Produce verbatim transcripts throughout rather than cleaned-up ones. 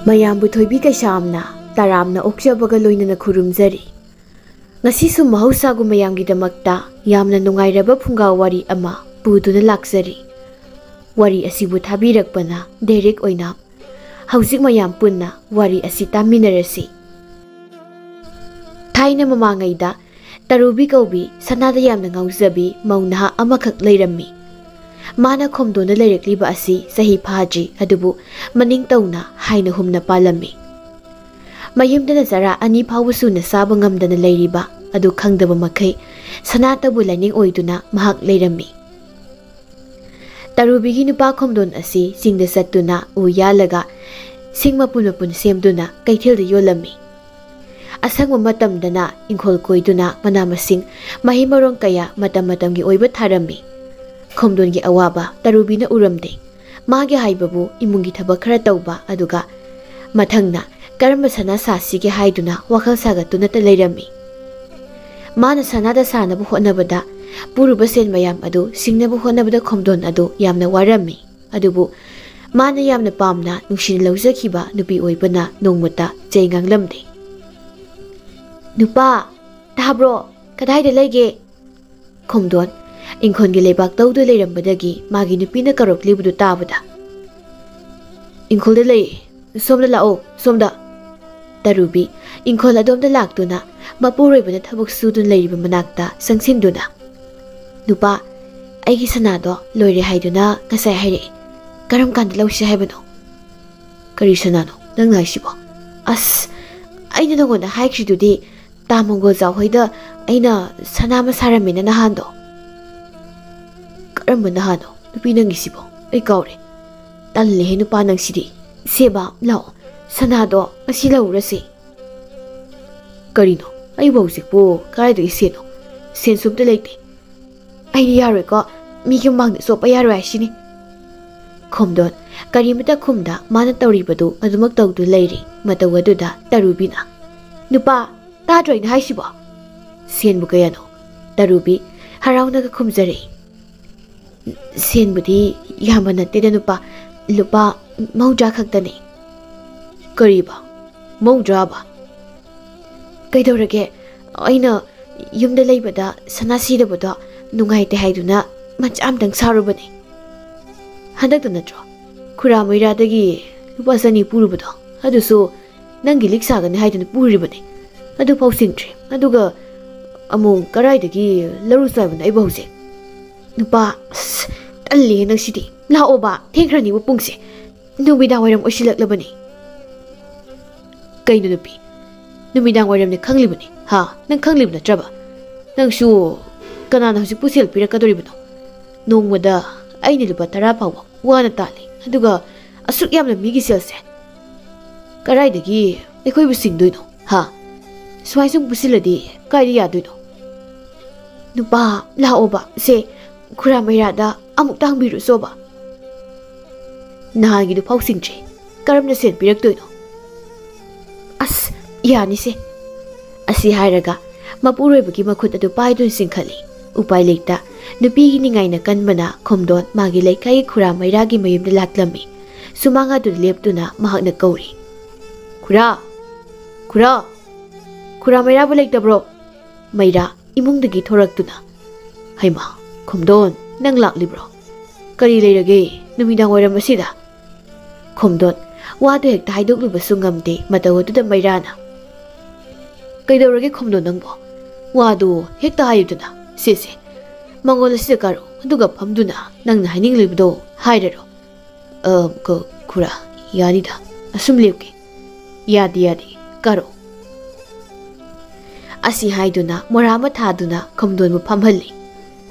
ꯃꯌꯥꯝꯕꯨ ꯊꯣꯏꯕꯤ ꯀꯩꯁꯥꯝꯅ ꯇꯔꯥꯝꯅ ꯑꯣꯛꯆꯕꯒ ꯂꯣꯏꯅꯅ ꯈꯨꯔꯨꯝꯖꯔꯤ꯫ ꯉꯁꯤꯁꯨ ꯃꯍꯧꯁꯥꯒꯨꯝ ꯃꯌꯥꯝꯒꯤꯗꯃꯛꯇ ꯌꯥꯝꯅ ꯅꯨꯡꯉꯥꯏꯔꯕ ꯐꯨꯡꯒꯥ ꯋꯥꯔꯤ ꯑꯃ ꯄꯨꯗꯨꯅ ꯂꯥꯛꯆꯔꯤ꯫ ꯋꯥꯔꯤ ꯑꯁꯤꯕꯨ ꯊꯥꯕꯤꯔꯛꯄꯅ ꯗꯦꯔꯤꯛ ꯑꯣꯏꯅ꯫ ꯍꯧꯖꯤꯛ ꯃꯌꯥꯝ ꯄꯨꯟꯅ ꯋꯥꯔꯤ ꯑꯁꯤ ꯇꯥꯃꯤꯟꯅꯔꯁꯤ꯫ ꯊꯥꯏꯅ ꯃꯃꯥꯡꯉꯩꯗ ꯇꯔꯨꯕꯤ ꯀꯧꯕꯤ ꯁꯅꯥꯗ ꯌꯥꯝꯅ ꯉꯥꯎꯖꯕꯤ ꯃꯧ ꯅꯍꯥ ꯑꯃꯈꯛ ꯂꯩꯔꯝꯃꯤ꯫ ꯃꯥꯅ ꯈꯣꯝꯗꯣꯟꯗ ꯂꯩꯔꯛꯂꯤꯕ ꯑꯁꯤ ꯆꯍꯤ ꯐꯥꯗ꯭ꯔꯤ, ꯑꯗꯨꯕꯨ ꯃꯅꯤꯡ ꯇꯧꯅ ꯍꯥꯏꯅ ꯍꯨꯝꯅ ꯄꯥꯜꯂꯝꯃꯤ꯫ ꯃꯌꯨꯝꯗꯅ ꯆꯔꯥ ꯑꯅꯤ ꯐꯥꯎꯕ ꯁꯨꯅ ꯆꯥꯕ ꯉꯝꯗꯅ ꯂꯩꯔꯤꯕ ꯑꯗꯨ ꯈꯪꯗꯕ ꯃꯈꯩ ꯁꯅꯥꯇꯕꯨ ꯂꯥꯏꯅꯤꯡ ꯑꯣꯏꯗꯨꯅ ꯃꯍꯥꯛ ꯂꯩꯔꯝꯃꯤ꯫ ꯇꯔꯨꯕꯤꯒꯤ ꯅꯨꯄꯥ ꯈꯣꯝꯗꯣꯟ ꯑꯁꯤ ꯆꯤꯡꯗ ꯆꯠꯇꯨꯅ ꯎ ꯌꯥꯜꯂꯒ ꯁꯤꯡ ꯃꯄꯨꯟ ꯃꯄꯨꯟ ꯁꯦꯝꯗꯨꯅ ꯀꯩꯊꯦꯜꯗ ꯌꯣꯜꯂꯝꯃꯤ꯫ ꯑꯁꯪꯕ ꯃꯇꯝꯗꯅ ꯏꯪꯈꯣꯜ ꯀꯣꯏꯗꯨꯅ ꯃꯅꯥ ꯃꯁꯤꯡ, ꯃꯍꯩ ꯃꯔꯣꯡ ꯀꯌꯥ ꯃꯇꯝ ꯃꯇꯝꯒꯤ ꯑꯣꯏꯕ ꯊꯥꯔꯝꯃꯤ꯫ ꯈꯣꯝꯗꯣꯟꯒꯤ ꯑꯋꯥꯕ ꯇꯔꯨꯕꯤꯅ ꯎꯔꯝꯗꯦ꯫ ꯃꯥꯒꯤ ꯍꯥꯏꯕꯕꯨ ꯏꯃꯨꯡꯒꯤ ꯊꯕꯛ ꯈꯔ ꯇꯧꯕ, ꯑꯗꯨꯒ ꯃꯊꯪꯅ ꯀꯔꯝꯕ ꯁꯅꯥ ꯁꯥꯁꯤꯒꯦ ꯍꯥꯏꯗꯨꯅ ꯋꯥꯈꯜ ꯁꯥꯒꯠꯇꯨꯅꯇ ꯂꯩꯔꯝꯃꯤ꯫ ꯃꯥꯅ ꯁꯅꯥꯗ ꯁꯥꯅꯕ ꯍꯣꯠꯅꯕꯗ ꯄꯨꯔꯨꯕ ꯁꯦꯟ ꯃꯌꯥꯝ ꯑꯗꯨ ꯁꯤꯡꯅꯕ ꯍꯣꯠꯅꯕꯗ ꯈꯣꯝꯗꯣꯟ ꯑꯗꯨ ꯌꯥꯝꯅ ꯋꯥꯔꯝꯃꯤ꯫ ꯑꯗꯨꯕꯨ ꯃꯥꯅ ꯌꯥꯝꯅ ꯄꯥꯝꯅ ꯅꯨꯡꯁꯤꯅ ꯂꯧꯖꯈꯤꯕ ꯅꯨꯄꯤ ꯑꯣꯏꯕꯅ ꯅꯣꯡꯃꯇ ꯆꯩ ꯉꯥꯡꯂꯝꯗꯦ꯫ "ꯅꯨꯄꯥ, ꯇꯥꯕ꯭ꯔꯣ? ꯀꯗꯥꯏꯗ ꯂꯩꯒꯦ?" ꯈꯣꯝꯗꯣꯟ ꯏꯪꯈꯣꯜꯒꯤ ꯂꯩꯕꯥꯛ ꯇꯧꯗꯨ ꯂꯩꯔꯝꯕꯗꯒꯤ ꯃꯥꯒꯤ ꯅꯨꯄꯤꯅ ꯀꯧꯔꯛꯂꯤꯕꯗꯨ ꯇꯥꯕꯗ, "ꯏꯪꯈꯣꯜꯗ ꯂꯩ, ꯁꯣꯝꯗ ꯂꯥꯛꯑꯣ, ꯁꯣꯝꯗ!" ꯇꯔꯨꯕꯤ ꯏꯪꯈꯣꯜ ꯑꯗꯣꯝꯗ ꯂꯥꯛꯇꯨꯅ ꯃꯄꯨꯔꯣꯏꯕꯅ ꯊꯕꯛ ꯁꯨꯗꯨꯅ ꯂꯩꯔꯤꯕ ꯃꯅꯥꯛꯇ ꯆꯪꯁꯤꯟꯗꯨꯅ, "ꯅꯨꯄꯥ, ꯑꯩꯒꯤ ꯁꯅꯥꯗꯣ ꯂꯣꯏꯔꯦ ꯍꯥꯏꯗꯨꯅ ꯉꯁꯥꯏ ꯍꯥꯏꯔꯛꯑꯦ꯫ ꯀꯔꯝ ꯀꯥꯟꯗ ꯂꯧꯁꯤ ꯍꯥꯏꯕꯅꯣ?" "ꯀꯔꯤ ꯁꯅꯥꯅꯣ ꯅꯪꯅ ꯍꯥꯏꯁꯤꯕꯣ?" "ꯑꯁ, ꯑꯩꯅ ꯅꯉꯣꯟꯗ ꯍꯥꯏꯈ꯭ꯔꯤꯗꯨꯗꯤ, ꯇꯥ ꯃꯪꯒꯣꯜꯖꯥꯎ ꯍꯣꯏꯗ ꯑꯩꯅ ꯁꯅꯥ ꯑꯃ ꯁꯥꯔꯝꯃꯦꯅ ꯅꯍꯥꯟꯗꯣ꯫" "ꯀꯔꯝꯕ ꯅꯍꯥꯟꯅꯣ ꯅꯨꯄꯤ ꯅꯪꯒꯤꯁꯤꯕꯣ? ꯑꯩ ꯀꯥꯎꯔꯦ꯫ ꯇꯜꯂꯦꯍꯦ ꯅꯨꯄꯥ ꯅꯪꯁꯤꯗꯤ꯫ ꯁꯦꯕꯥ, ꯂꯥꯛꯑꯣ, ꯁꯅꯥꯗꯣ ꯉꯁꯤ ꯂꯧꯔꯁꯤ꯫" "ꯀꯔꯤꯅꯣ? ꯑꯩꯕꯨ ꯍꯧꯖꯤꯛꯄꯨ ꯀꯗꯥꯏꯗꯒꯤ ꯁꯦꯟꯅꯣ? ꯁꯦꯟꯁꯨ ꯑꯝꯇ ꯂꯩꯇꯦ꯫ ꯑꯩꯗꯤ ꯌꯥꯔꯣꯏꯀꯣ, ꯃꯤꯒꯤ ꯃꯃꯥꯡꯗ ꯆꯣꯞꯄ ꯌꯥꯔꯣꯏ ꯍꯥꯏꯁꯤꯅꯤ꯫" ꯈꯣꯝꯗꯣꯟ ꯀꯔꯤꯃꯇ ꯈꯨꯝꯗ ꯃꯥꯅ ꯇꯧꯔꯤꯕꯗꯨ ꯑꯗꯨꯃꯛ ꯇꯧꯗꯨꯅ ꯂꯩꯔꯤ꯫ ꯃꯇꯧ ꯑꯗꯨꯗ ꯇꯔꯨꯕꯤꯅ, "ꯅꯨꯄꯥ, ꯇꯥꯗ꯭ꯔꯣ ꯑꯩꯅ ꯍꯥꯏꯁꯤꯕꯣ?" "ꯁꯦꯟꯕꯨ ꯀꯌꯥꯅꯣ?" ꯇꯔꯨꯕꯤ ꯍꯔꯥꯎꯅꯒ ꯈꯨꯝꯖꯔꯛꯏ꯫ "ꯁꯦꯟꯕꯨꯗꯤ ꯌꯥꯝꯕ ꯅꯠꯇꯦꯗ ꯅꯨꯄꯥ, ꯂꯨꯄꯥ ꯃꯧꯗ꯭ꯔꯥ ꯈꯛꯇꯅꯤ꯫" "ꯀꯔꯤꯕ? ꯃꯧꯗ꯭ꯔꯥꯕ? ꯀꯩꯗꯧꯔꯒꯦ? ꯑꯩꯅ ꯌꯨꯝꯗ ꯂꯩꯕꯗ ꯁꯅꯥ ꯁꯤꯗꯕꯗꯣ ꯅꯨꯡꯉꯥꯏꯇꯦ ꯍꯥꯏꯗꯨꯅ ꯃꯆꯥ ꯑꯝꯇꯪ ꯁꯥꯔꯨꯕꯅꯦ꯫ ꯍꯟꯗꯛꯇ ꯅꯠꯇ꯭ꯔꯣ ꯈꯨꯔꯥ ꯃꯩꯔꯥꯗꯒꯤ ꯂꯨꯄꯥ ꯆꯅꯤ ꯄꯨꯔꯨꯕꯗꯣ? ꯑꯗꯨꯁꯨ ꯅꯪꯒꯤ ꯂꯤꯛ ꯁꯥꯒꯅꯤ ꯍꯥꯏꯗꯨꯅ ꯄꯨꯔꯤꯕꯅꯦ꯫ ꯑꯗꯨꯐꯥꯎ ꯁꯤꯡꯗ꯭ꯔꯤ꯫ ꯑꯗꯨꯒ ꯑꯃꯨꯛ ꯀꯔꯥꯏꯗꯒꯤ ꯂꯧꯔꯨ ꯆꯥꯕꯅꯣ ꯑꯩꯕꯨ ꯍꯧꯖꯤꯛ? ꯅꯨꯄꯥ, ꯑꯁ, ꯇꯜꯂꯦ ꯅꯪꯁꯤꯗꯤ꯫ ꯂꯥꯛꯑꯣꯕ, ꯊꯦꯡꯈ꯭ꯔꯅꯤꯕ ꯄꯨꯡꯁꯦ꯫ ꯅꯨꯃꯤꯗꯥꯡ ꯋꯥꯏꯔꯝ ꯑꯣꯏꯁꯤꯜꯂꯛꯂꯕꯅꯤ꯫ ꯀꯩꯅꯣ ꯅꯨꯄꯤ? ꯅꯨꯃꯤꯗꯥꯡ ꯋꯥꯏꯔꯝꯅꯤ ꯈꯪꯂꯤꯕꯅꯤ, ꯍꯥ? ꯅꯪ ꯈꯪꯂꯤꯕ ꯅꯠꯇ꯭ꯔꯕ? ꯅꯪꯁꯨ ꯀꯅꯥꯅ ꯍꯧꯖꯤꯛꯄꯨ ꯁꯦꯜ ꯄꯤꯔꯛꯀꯗꯣꯔꯤꯕꯅꯣ? ꯅꯣꯡꯃꯗ ꯑꯩꯅ ꯂꯨꯄꯥ ꯇꯔꯥ ꯐꯥꯎꯕ ꯋꯥꯅ ꯇꯥꯜꯂꯤ, ꯑꯗꯨꯒ ꯑꯁꯨꯛ ꯌꯥꯝꯅ ꯃꯤꯒꯤ ꯁꯦꯜꯁꯦ ꯀꯗꯥꯏꯗꯒꯤ ꯑꯩꯈꯣꯏꯕꯨ ꯁꯤꯡꯗꯣꯏꯅꯣ, ꯍꯥ? ꯁꯨꯃꯥꯏ ꯁꯨꯝ ꯄꯨꯁꯤꯜꯂꯗꯤ ꯀꯥꯏꯗ ꯌꯥꯗꯣꯏꯅꯣ? ꯅꯨꯄꯥ, ꯂꯥꯛꯑꯣꯕ, ꯁꯦ, ꯈꯨꯔꯥ ꯃꯩꯔꯥꯗ ꯑꯃꯨꯛꯇ ꯍꯪꯕꯤꯔꯨꯁꯣꯕ꯫ ꯅꯍꯥꯟꯒꯤꯗꯨ ꯐꯥꯎ ꯁꯤꯡꯗ꯭ꯔꯤ, ꯀꯔꯝꯅ ꯁꯦꯜ ꯄꯤꯔꯛꯇꯣꯏꯅꯣ? ꯑꯁ, ꯌꯥꯅꯤꯁꯦ꯫ ꯑꯁꯤ ꯍꯥꯏꯔꯒ ꯃꯄꯨꯔꯣꯏꯕꯒꯤ ꯃꯈꯨꯠ ꯑꯗꯨ ꯄꯥꯏꯗꯨꯅ ꯆꯤꯡꯈꯠꯂꯤ꯫ ꯎꯄꯥꯏ ꯂꯩꯇ, ꯅꯨꯄꯤꯒꯤ ꯅꯤꯡꯉꯥꯏꯅ ꯀꯟꯕꯅ ꯈꯣꯝꯗꯣꯟ ꯃꯥꯒꯤ ꯂꯩꯀꯥꯏꯒꯤ ꯈꯨꯔꯥ ꯃꯩꯔꯥꯒꯤ ꯃꯌꯨꯝꯗ ꯂꯥꯛꯂꯝꯃꯤ꯫ ꯁꯨꯃꯥꯡ ꯑꯗꯨꯗ ꯂꯦꯞꯇꯨꯅ ꯃꯍꯥꯛꯅ ꯀꯧꯔꯤ, "ꯈꯨꯔꯥ! ꯈꯨꯔꯥ! ꯈꯨꯔꯥ ꯃꯩꯔꯥꯕꯨ ꯂꯩꯇꯕ꯭ꯔꯣ?" ꯃꯩꯔꯥ ꯏꯃꯨꯡꯗꯒꯤ ꯊꯣꯔꯛꯇꯨꯅ, "ꯍꯩꯃꯥ, ꯈꯣꯝꯗꯣꯟ, ꯅꯪ ꯂꯥꯛꯂꯤꯕ꯭ꯔꯣ? ꯀꯔꯤ ꯂꯩꯔꯒꯦ ꯅꯨꯃꯤꯗꯥꯡ ꯋꯥꯏꯔꯝ ꯑꯁꯤꯗ?" ꯈꯣꯝꯗꯣꯟ ꯋꯥꯗꯨ ꯍꯦꯛꯇ ꯍꯥꯏꯗꯣꯛꯂꯨꯕꯁꯨ ꯉꯝꯗꯦ꯫ ꯃꯇꯧ ꯑꯗꯨꯗ ꯃꯩꯔꯥꯅ, "ꯀꯩꯗꯧꯔꯒꯦ ꯈꯣꯝꯗꯣꯟ ꯅꯪꯕꯣ? ꯋꯥꯗꯨ ꯍꯦꯛꯇ ꯍꯥꯏꯌꯨꯗꯅ꯫ ꯁꯦ, ꯁꯦ, ꯃꯉꯣꯟ ꯑꯁꯤꯗ ꯀꯥꯔꯛꯎ, ꯑꯗꯨꯒ ꯐꯝꯗꯨꯅ ꯅꯪꯅ ꯍꯥꯏꯅꯤꯡꯂꯤꯕꯗꯣ ꯍꯥꯏꯔꯔꯣ꯫" "ꯑ, ꯈꯨ-, ꯈꯨꯔꯥ, ꯌꯥꯅꯤꯗ, ꯑꯁꯨꯝ ꯂꯦꯞꯀꯦ꯫" "ꯌꯥꯗꯦ, ꯌꯥꯗꯦ, ꯀꯥꯔꯛꯎ꯫" ꯑꯁꯤ ꯍꯥꯏꯗꯨꯅ ꯃꯣꯔꯥ ꯑꯃ ꯊꯥꯗꯨꯅ ꯈꯣꯝꯗꯣꯟꯕꯨ ꯐꯝꯍꯜꯂꯤ꯫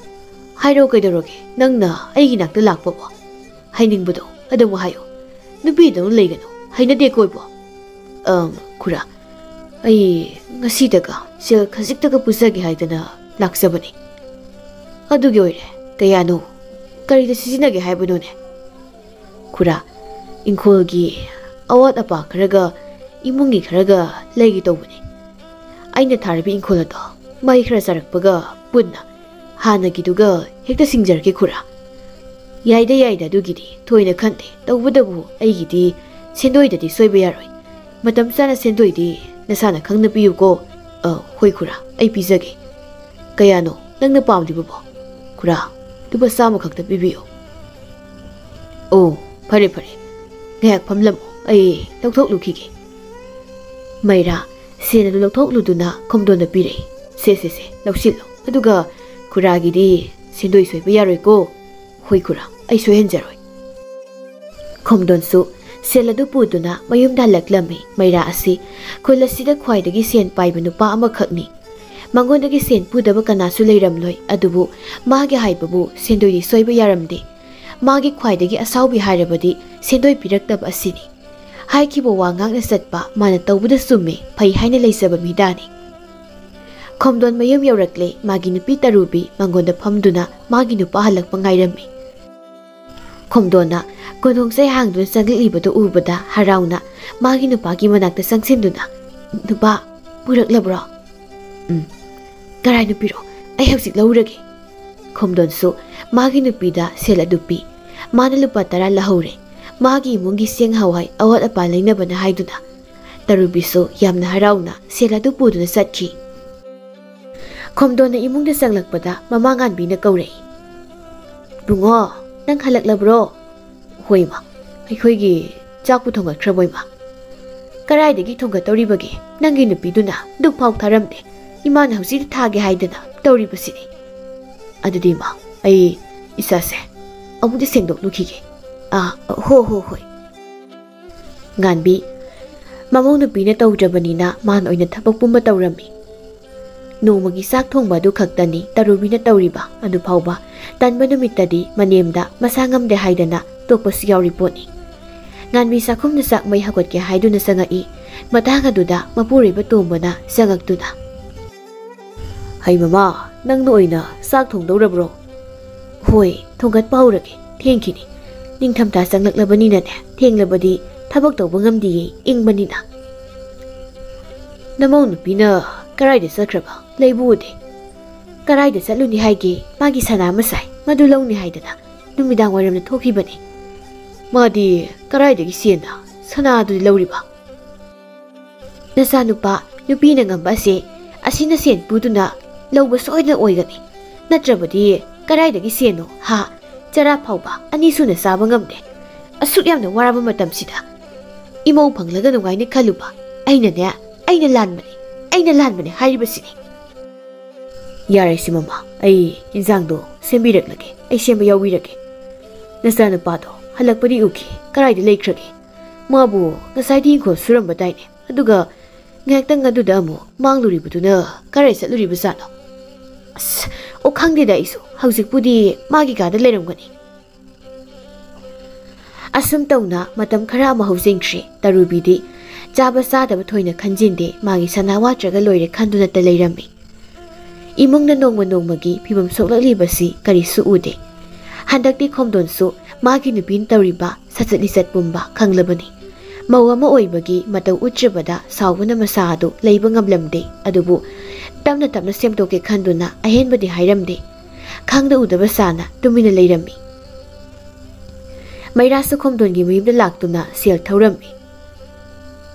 "ꯍꯥꯏꯔꯛꯑꯣ, ꯀꯩꯗꯧꯔꯒꯦ? ꯅꯪꯅ ꯑꯩꯒꯤ ꯅꯥꯛꯇ ꯂꯥꯛꯄꯕꯣ? ꯍꯥꯏꯅꯤꯡꯕꯗꯣ ꯑꯗꯨꯝ ꯍꯥꯏꯌꯨ꯫ ꯅꯨꯄꯤꯗꯧꯅ ꯂꯩꯒꯅꯨ꯫ ꯍꯩꯅꯗꯦ ꯀꯣꯏꯕꯣ꯫" "ꯑꯝ, ꯈꯨꯔꯥ, ꯑꯩ ꯉꯁꯤꯗꯒ ꯁꯦꯜ ꯈꯖꯤꯛꯇꯒ ꯄꯨꯖꯒꯦ ꯍꯥꯏꯗꯅ ꯂꯥꯛꯆꯕꯅꯤ꯫" "ꯑꯗꯨꯒꯤ ꯑꯣꯏꯔꯦ꯫ ꯀꯌꯥꯅꯣ? ꯀꯔꯤꯗ ꯁꯤꯖꯤꯟꯅꯒꯦ ꯍꯥꯏꯕꯅꯣꯅꯦ?" "ꯈꯨꯔꯥ, ꯏꯪꯈꯣꯜꯒꯤ ꯑꯋꯥꯠ ꯑꯄꯥ ꯈꯔꯒ ꯏꯃꯨꯡꯒꯤ ꯈꯔꯒ ꯂꯩꯒꯦ ꯇꯧꯕꯅꯤ꯫ ꯑꯩꯅ ꯊꯥꯔꯤꯕ ꯏꯪꯈꯣꯜ ꯑꯗꯣ ꯃꯍꯩ ꯈꯔ ꯆꯥꯔꯛꯄꯒ ꯄꯨꯟꯅ ꯍꯥꯟꯅꯒꯤꯗꯨꯒ ꯍꯦꯛꯇ ꯁꯤꯡꯖꯔꯒꯦ ꯈꯨꯔꯥ꯫" "ꯌꯥꯏꯗ, ꯌꯥꯏꯗ, ꯑꯗꯨꯒꯤꯗꯤ ꯊꯣꯏꯅ ꯈꯟꯗꯦ꯫ ꯇꯧꯕꯇꯕꯨ ꯑꯩꯒꯤꯗꯤ ꯁꯦꯟꯗꯣꯏꯗꯗꯤ ꯁꯣꯏꯕ ꯌꯥꯔꯣꯏ꯫ ꯃꯇꯝ ꯆꯥꯅ ꯁꯦꯟꯗꯣꯏꯗꯤ ꯅꯁꯥꯅ ꯈꯪꯅ ꯄꯤꯌꯨꯀꯣ꯫ ꯑ, ꯍꯣꯏ ꯈꯨꯔꯥ, ꯑꯩ ꯄꯤꯖꯒꯦ꯫ ꯀꯌꯥꯅꯣ ꯅꯪꯅ ꯄꯥꯝꯂꯤꯕꯕꯣ? ꯈꯨꯔꯥ, ꯂꯨꯄꯥ ꯆꯥꯝꯃ ꯈꯛꯇ ꯄꯤꯕꯤꯌꯨ꯫ ꯑꯣ, ꯐꯔꯦ ꯐꯔꯦ, ꯉꯥꯏꯍꯥꯛ ꯐꯝꯂꯝꯃꯣ, ꯑꯩ ꯂꯧꯊꯣꯛꯂꯨꯈꯤꯒꯦ꯫ ꯃꯩꯔꯥ ꯁꯦꯟ ꯑꯗꯨ ꯂꯧꯊꯣꯛꯂꯨꯗꯨꯅ ꯈꯣꯝꯗꯣꯟꯗ ꯄꯤꯔꯛꯏ꯫ "ꯁꯦ ꯁꯦ ꯁꯦ, ꯂꯧꯁꯤꯜꯂꯣ, ꯑꯗꯨꯒ ꯈꯨꯔꯥꯒꯤꯗꯤ ꯁꯦꯟꯗꯣꯏ ꯁꯣꯏꯕ ꯌꯥꯔꯣꯏꯀꯣ"꯫ "ꯍꯣꯏ ꯈꯨꯔꯥ, ꯑꯩ ꯁꯣꯏꯍꯟꯖꯔꯣꯏ"꯫ ꯈꯣꯝꯗꯣꯟꯁꯨ ꯁꯦꯜ ꯑꯗꯨ ꯄꯨꯗꯨꯅ ꯃꯌꯨꯝꯗ ꯍꯜꯂꯛꯂꯝꯃꯤ꯫ ꯃꯩꯔꯥ ꯑꯁꯤ ꯈꯨꯜ ꯑꯁꯤꯗ ꯈ꯭ꯋꯥꯏꯗꯒꯤ ꯁꯦꯟ ꯄꯥꯏꯕ ꯅꯨꯄꯥ ꯑꯃꯈꯛꯅꯤ꯫ ꯃꯉꯣꯟꯗꯒꯤ ꯁꯦꯟ ꯄꯨꯗꯕ ꯀꯅꯥꯁꯨ ꯂꯩꯔꯝꯂꯣꯏ, ꯑꯗꯨꯕꯨ ꯃꯥꯒꯤ ꯍꯥꯏꯕꯕꯨ ꯁꯦꯟꯗꯣꯏꯗꯤ ꯁꯣꯏꯕ ꯌꯥꯔꯝꯗꯦ꯫ ꯃꯥꯒꯤ ꯈ꯭ꯋꯥꯏꯗꯒꯤ ꯑꯁꯥꯎꯕꯤ ꯍꯥꯏꯔꯕꯗꯤ ꯁꯦꯟꯗꯣꯏ ꯄꯤꯔꯛꯇꯕ ꯑꯁꯤꯅꯤ꯫ ꯍꯥꯏꯈꯤꯕ ꯋꯥ ꯉꯥꯛꯅ ꯆꯠꯄ, ꯃꯥꯅ ꯇꯧꯕꯗ ꯆꯨꯝꯃꯤ, ꯐꯩ ꯍꯥꯏꯅ ꯂꯩꯖꯕ ꯃꯤꯗꯥꯅꯤ꯫ ꯈꯣꯝꯗꯣꯟ ꯃꯌꯨꯝ ꯌꯧꯔꯛꯂꯦ꯫ ꯃꯥꯒꯤ ꯅꯨꯄꯤ ꯇꯔꯨꯕꯤ ꯃꯉꯣꯟꯗ ꯐꯝꯗꯨꯅ ꯃꯥꯒꯤ ꯅꯨꯄꯥ ꯍꯜꯂꯛꯄ ꯉꯥꯏꯔꯝꯃꯤ꯫ ꯈꯣꯝꯗꯣꯟꯅ ꯀꯣꯟꯊꯣꯡ ꯆꯩ ꯍꯥꯡꯗꯨꯅ ꯆꯪꯂꯛꯂꯤꯕꯗꯨ ꯎꯕꯗ ꯍꯔꯥꯎꯅ ꯃꯥꯒꯤ ꯅꯨꯄꯥꯒꯤ ꯃꯅꯥꯛꯇ ꯆꯪꯁꯤꯟꯗꯨꯅ, "ꯅꯨꯄꯥ, ꯄꯨꯔꯛꯂꯕ꯭ꯔꯣ?" "ꯎꯝ, ꯀꯔꯥꯏꯅꯣ ꯄꯤꯔꯣ, ꯑꯩ ꯍꯧꯖꯤꯛ ꯂꯧꯔꯒꯦ"꯫ ꯈꯣꯝꯗꯣꯟꯁꯨ ꯃꯥꯒꯤ ꯅꯨꯄꯤꯗ ꯁꯦꯜ ꯑꯗꯨ ꯄꯤ꯫ ꯃꯥꯅ ꯂꯨꯄꯥ ꯇꯔꯥ ꯂꯧꯍꯧꯔꯦ꯫ ꯃꯥꯒꯤ ꯏꯃꯨꯡꯒꯤ ꯆꯦꯡ ꯍꯋꯥꯏ ꯑꯋꯥꯠ ꯑꯄꯥ ꯂꯩꯅꯕꯅ ꯍꯥꯏꯗꯨꯅ꯫ ꯇꯔꯨꯕꯤꯁꯨ ꯌꯥꯝꯅ ꯍꯔꯥꯎꯅ ꯁꯦꯜ ꯑꯗꯨ ꯄꯨꯗꯨꯅ ꯆꯠꯈꯤ꯫ ꯈꯣꯝꯗꯣꯟꯅ ꯏꯃꯨꯡꯗ ꯆꯪꯂꯛꯄꯗ ꯃꯃꯥ ꯉꯥꯟꯕꯤꯅ ꯀꯧꯔꯛꯏ꯫ "ꯕꯨꯡꯉꯣ, ꯅꯪ ꯍꯜꯂꯛꯂꯕ꯭ꯔꯣ?" "ꯍꯣꯏ ꯏꯃꯥ, ꯑꯩꯈꯣꯏꯒꯤ ꯆꯥꯛꯄꯨ ꯊꯣꯡꯒꯠꯈ꯭ꯔꯕꯣ ꯏꯃꯥ?" "ꯀꯔꯥꯏꯗꯒꯤ ꯊꯣꯡꯒꯠꯇꯧꯔꯤꯕꯒꯦ? ꯅꯪꯒꯤ ꯅꯨꯄꯤꯗꯨꯅ ꯗꯨꯛ ꯐꯥꯎ ꯊꯥꯔꯝꯗꯦ꯫ ꯏꯃꯥꯅ ꯍꯧꯖꯤꯛꯇ ꯊꯥꯒꯦ ꯍꯥꯏꯗꯅ ꯇꯧꯔꯤꯕꯁꯤꯅꯤ꯫ ꯑꯗꯨꯗꯤ ꯏꯃꯥ, ꯑꯩ ꯏꯁꯥꯁꯦ ꯑꯃꯨꯛꯇ ꯁꯦꯡꯗꯣꯛꯂꯨꯈꯤꯒꯦ"꯫ "ꯑꯥ, ꯍꯣ ꯍꯣ ꯍꯣꯏ"꯫ ꯉꯥꯟꯕꯤ ꯃꯃꯧ ꯅꯨꯄꯤꯅ ꯇꯧꯗ꯭ꯔꯕꯅꯤꯅ ꯃꯥꯅ ꯑꯣꯏꯅ ꯊꯕꯛ ꯄꯨꯝꯕ ꯇꯧꯔꯝꯃꯤ꯫ ꯅꯣꯡꯃꯒꯤ ꯆꯥꯛ ꯊꯣꯡꯕ ꯑꯗꯨ ꯈꯛꯇꯅꯤ ꯇꯔꯨꯕꯤꯅ ꯇꯧꯔꯤꯕ꯫ ꯑꯗꯨ ꯐꯥꯎꯕ ꯇꯟꯕ ꯅꯨꯃꯤꯠꯇꯗꯤ ꯃꯅꯦꯝꯗ ꯃꯁꯥ ꯉꯝꯗꯦ ꯍꯥꯏꯗꯅ ꯇꯣꯛꯄꯁꯨ ꯌꯥꯎꯔꯤ ꯄꯣꯠꯅꯤ꯫ ꯉꯥꯟꯕꯤ ꯆꯥꯛꯈꯨꯝꯗ ꯆꯥꯛ ꯃꯩ ꯍꯧꯒꯠꯀꯦ ꯍꯥꯏꯗꯨꯅ ꯆꯪꯉꯛꯏ꯫ ꯃꯇꯥꯡ ꯑꯗꯨꯗ ꯃꯄꯨꯔꯣꯏꯕ ꯇꯣꯝꯕꯅ ꯆꯪꯉꯛꯇꯨꯅ, "ꯍꯩ ꯃꯃꯥ, ꯅꯪꯅ ꯑꯣꯏꯅ ꯆꯥꯛ ꯊꯣꯡꯗꯧꯔꯕ꯭ꯔꯣ?" "ꯍꯣꯏ, ꯊꯣꯡꯒꯠꯄ ꯍꯧꯔꯒꯦ꯫ ꯊꯦꯡꯈꯤꯅꯤ꯫ ꯅꯤꯡꯊꯝꯊꯥ ꯆꯪꯂꯛꯂꯕꯅꯤꯅꯅꯦ, ꯊꯦꯡꯂꯕꯗꯤ ꯊꯕꯛ ꯇꯧꯕ ꯉꯝꯗꯤꯌꯦ, ꯏꯪꯕꯅꯤꯅ"꯫ "ꯅꯃꯧ ꯅꯨꯄꯤꯅ ꯀꯔꯥꯏꯗ ꯆꯠꯈ꯭ꯔꯕ? ꯂꯩꯕꯨ ꯎꯗꯦ"꯫ "ꯀꯔꯥꯏꯗ ꯆꯠꯂꯨꯅꯤ ꯍꯥꯏꯒꯦ? ꯃꯥꯒꯤ ꯁꯅꯥ ꯑꯃ ꯁꯥꯏ, ꯃꯗꯨ ꯂꯧꯅꯤ ꯍꯥꯏꯗꯅ ꯅꯨꯃꯤꯗꯥꯡ ꯋꯥꯏꯔꯝꯗ ꯊꯣꯛꯈꯤꯕꯅꯤ"꯫ "ꯃꯥꯗꯤ ꯀꯔꯥꯏꯗꯒꯤ ꯁꯦꯟꯅ ꯁꯅꯥꯗꯨꯗꯤ ꯂꯧꯔꯤꯕ?" "ꯅꯆꯥꯅꯨꯄꯥ ꯅꯨꯄꯤꯅ ꯉꯝꯕ ꯑꯁꯦ ꯑꯁꯤꯅ ꯁꯦꯟ ꯄꯨꯗꯨꯅ ꯂꯧꯕ ꯁꯣꯏꯗꯅ ꯑꯣꯏꯒꯅꯤ꯫ ꯅꯠꯇ꯭ꯔꯕꯗꯤ ꯀꯗꯥꯏꯗꯒꯤ ꯁꯦꯟꯅꯣ? ꯍꯥ? ꯆꯔꯥ ꯐꯥꯎꯕ ꯑꯅꯤ ꯁꯨꯅ ꯆꯥꯕ ꯉꯝꯗꯦ꯫ ꯑꯁꯨꯛ ꯌꯥꯝꯅ ꯋꯥꯔꯕ ꯃꯇꯝꯁꯤꯗ ꯏꯃꯧ ꯐꯪꯂꯒ ꯅꯨꯡꯉꯥꯏꯅꯤ ꯈꯜꯂꯨꯕ꯫ ꯑꯩꯅꯅꯦ, ꯑꯩꯅ ꯂꯥꯟꯕꯅꯦ, ꯑꯩꯅ ꯂꯥꯟꯕꯅꯦ ꯍꯥꯏꯔꯤꯕꯁꯤꯅꯤ꯫" "ꯌꯥꯔꯦ ꯁꯤ ꯃꯃꯥ, ꯑꯩ ꯏꯟꯖꯥꯡꯗꯣ ꯁꯦꯝꯕꯤꯔꯛꯂꯒꯦ, ꯑꯩ ꯁꯦꯝꯕ ꯌꯥꯎꯕꯤꯔꯒꯦ꯫ ꯅꯆꯥꯅꯨꯄꯥꯗꯣ ꯍꯜꯂꯛꯄꯗꯤ ꯎꯈꯤ, ꯀꯗꯥꯏꯗ ꯂꯩꯈ꯭ꯔꯒꯦ? ꯃꯥꯕꯨ ꯉꯁꯥꯏꯗꯤ ꯏꯪꯈꯣꯜ ꯁꯨꯔꯝꯕꯗꯥꯏꯅꯦ, ꯑꯗꯨꯒ ꯉꯥꯏꯍꯥꯛꯇꯪ ꯑꯗꯨꯗ ꯑꯃꯨꯛ ꯃꯥꯡꯂꯨꯔꯤꯕꯗꯨꯅ ꯀꯗꯥꯏ ꯆꯠꯂꯨꯔꯤꯕꯖꯥꯠꯅꯣ? ꯑꯁ, ꯑꯣ, ꯈꯪꯗꯦꯗ ꯑꯩꯁꯨ, ꯍꯧꯖꯤꯛꯄꯨꯗꯤ ꯃꯥꯒꯤ ꯀꯥꯗ ꯂꯩꯔꯝꯒꯅꯤ꯫" ꯑꯁꯨꯝ ꯇꯧꯅ ꯃꯇꯝ ꯈꯔ ꯑꯃ ꯍꯧꯖꯤꯟꯈ꯭ꯔꯦ꯫ ꯇꯔꯨꯕꯤꯗꯤ ꯆꯥꯕ ꯆꯥꯗꯕ ꯊꯣꯏꯅ ꯈꯟꯖꯤꯟꯗꯦ, ꯃꯥꯒꯤ ꯁꯅꯥ ꯋꯥꯠꯇ꯭ꯔꯒ ꯂꯣꯏꯔꯦ ꯈꯟꯗꯨꯅꯇ ꯂꯩꯔꯝꯃꯤ꯫ ꯏꯃꯨꯡꯅ ꯅꯣꯡꯃ ꯅꯣꯡꯃꯒꯤ ꯐꯤꯕꯝ ꯁꯣꯛꯂꯛꯂꯤꯕꯁꯤ ꯀꯔꯤꯁꯨ ꯎꯗꯦ꯫ ꯍꯟꯗꯛꯇꯤ ꯈꯣꯝꯗꯣꯟꯁꯨ ꯃꯥꯒꯤ ꯅꯨꯄꯤꯅ ꯇꯧꯔꯤꯕ ꯁꯆꯠ ꯂꯤꯆꯠ ꯄꯨꯝꯕ ꯈꯪꯂꯕꯅꯤ꯫ ꯃꯧ ꯑꯃ ꯑꯣꯏꯕꯒꯤ ꯃꯇꯧ ꯎꯠꯇ꯭ꯔꯕꯗ ꯁꯥꯎꯕꯅ ꯃꯁꯥ ꯑꯗꯨ ꯂꯩꯕ ꯉꯝꯂꯝꯗꯦ꯫ ꯑꯗꯨꯕꯨ ꯇꯞꯅ ꯇꯞꯅ ꯁꯦꯝꯗꯣꯛꯀꯦ ꯈꯟꯗꯨꯅ ꯑꯍꯦꯟꯕꯗꯤ ꯍꯥꯏꯔꯝꯗꯦ꯫ ꯈꯪꯗ ꯎꯗꯕ ꯁꯥꯅ ꯇꯨꯃꯤꯟꯅ ꯂꯩꯔꯝꯃꯤ꯫ ꯃꯩꯔꯥꯁꯨ ꯈꯣꯝꯗꯣꯟꯒꯤ ꯃꯌꯨꯝꯗ ꯂꯥꯛꯇꯨꯅ ꯁꯦꯜ ꯊꯧꯔꯝꯃꯤ꯫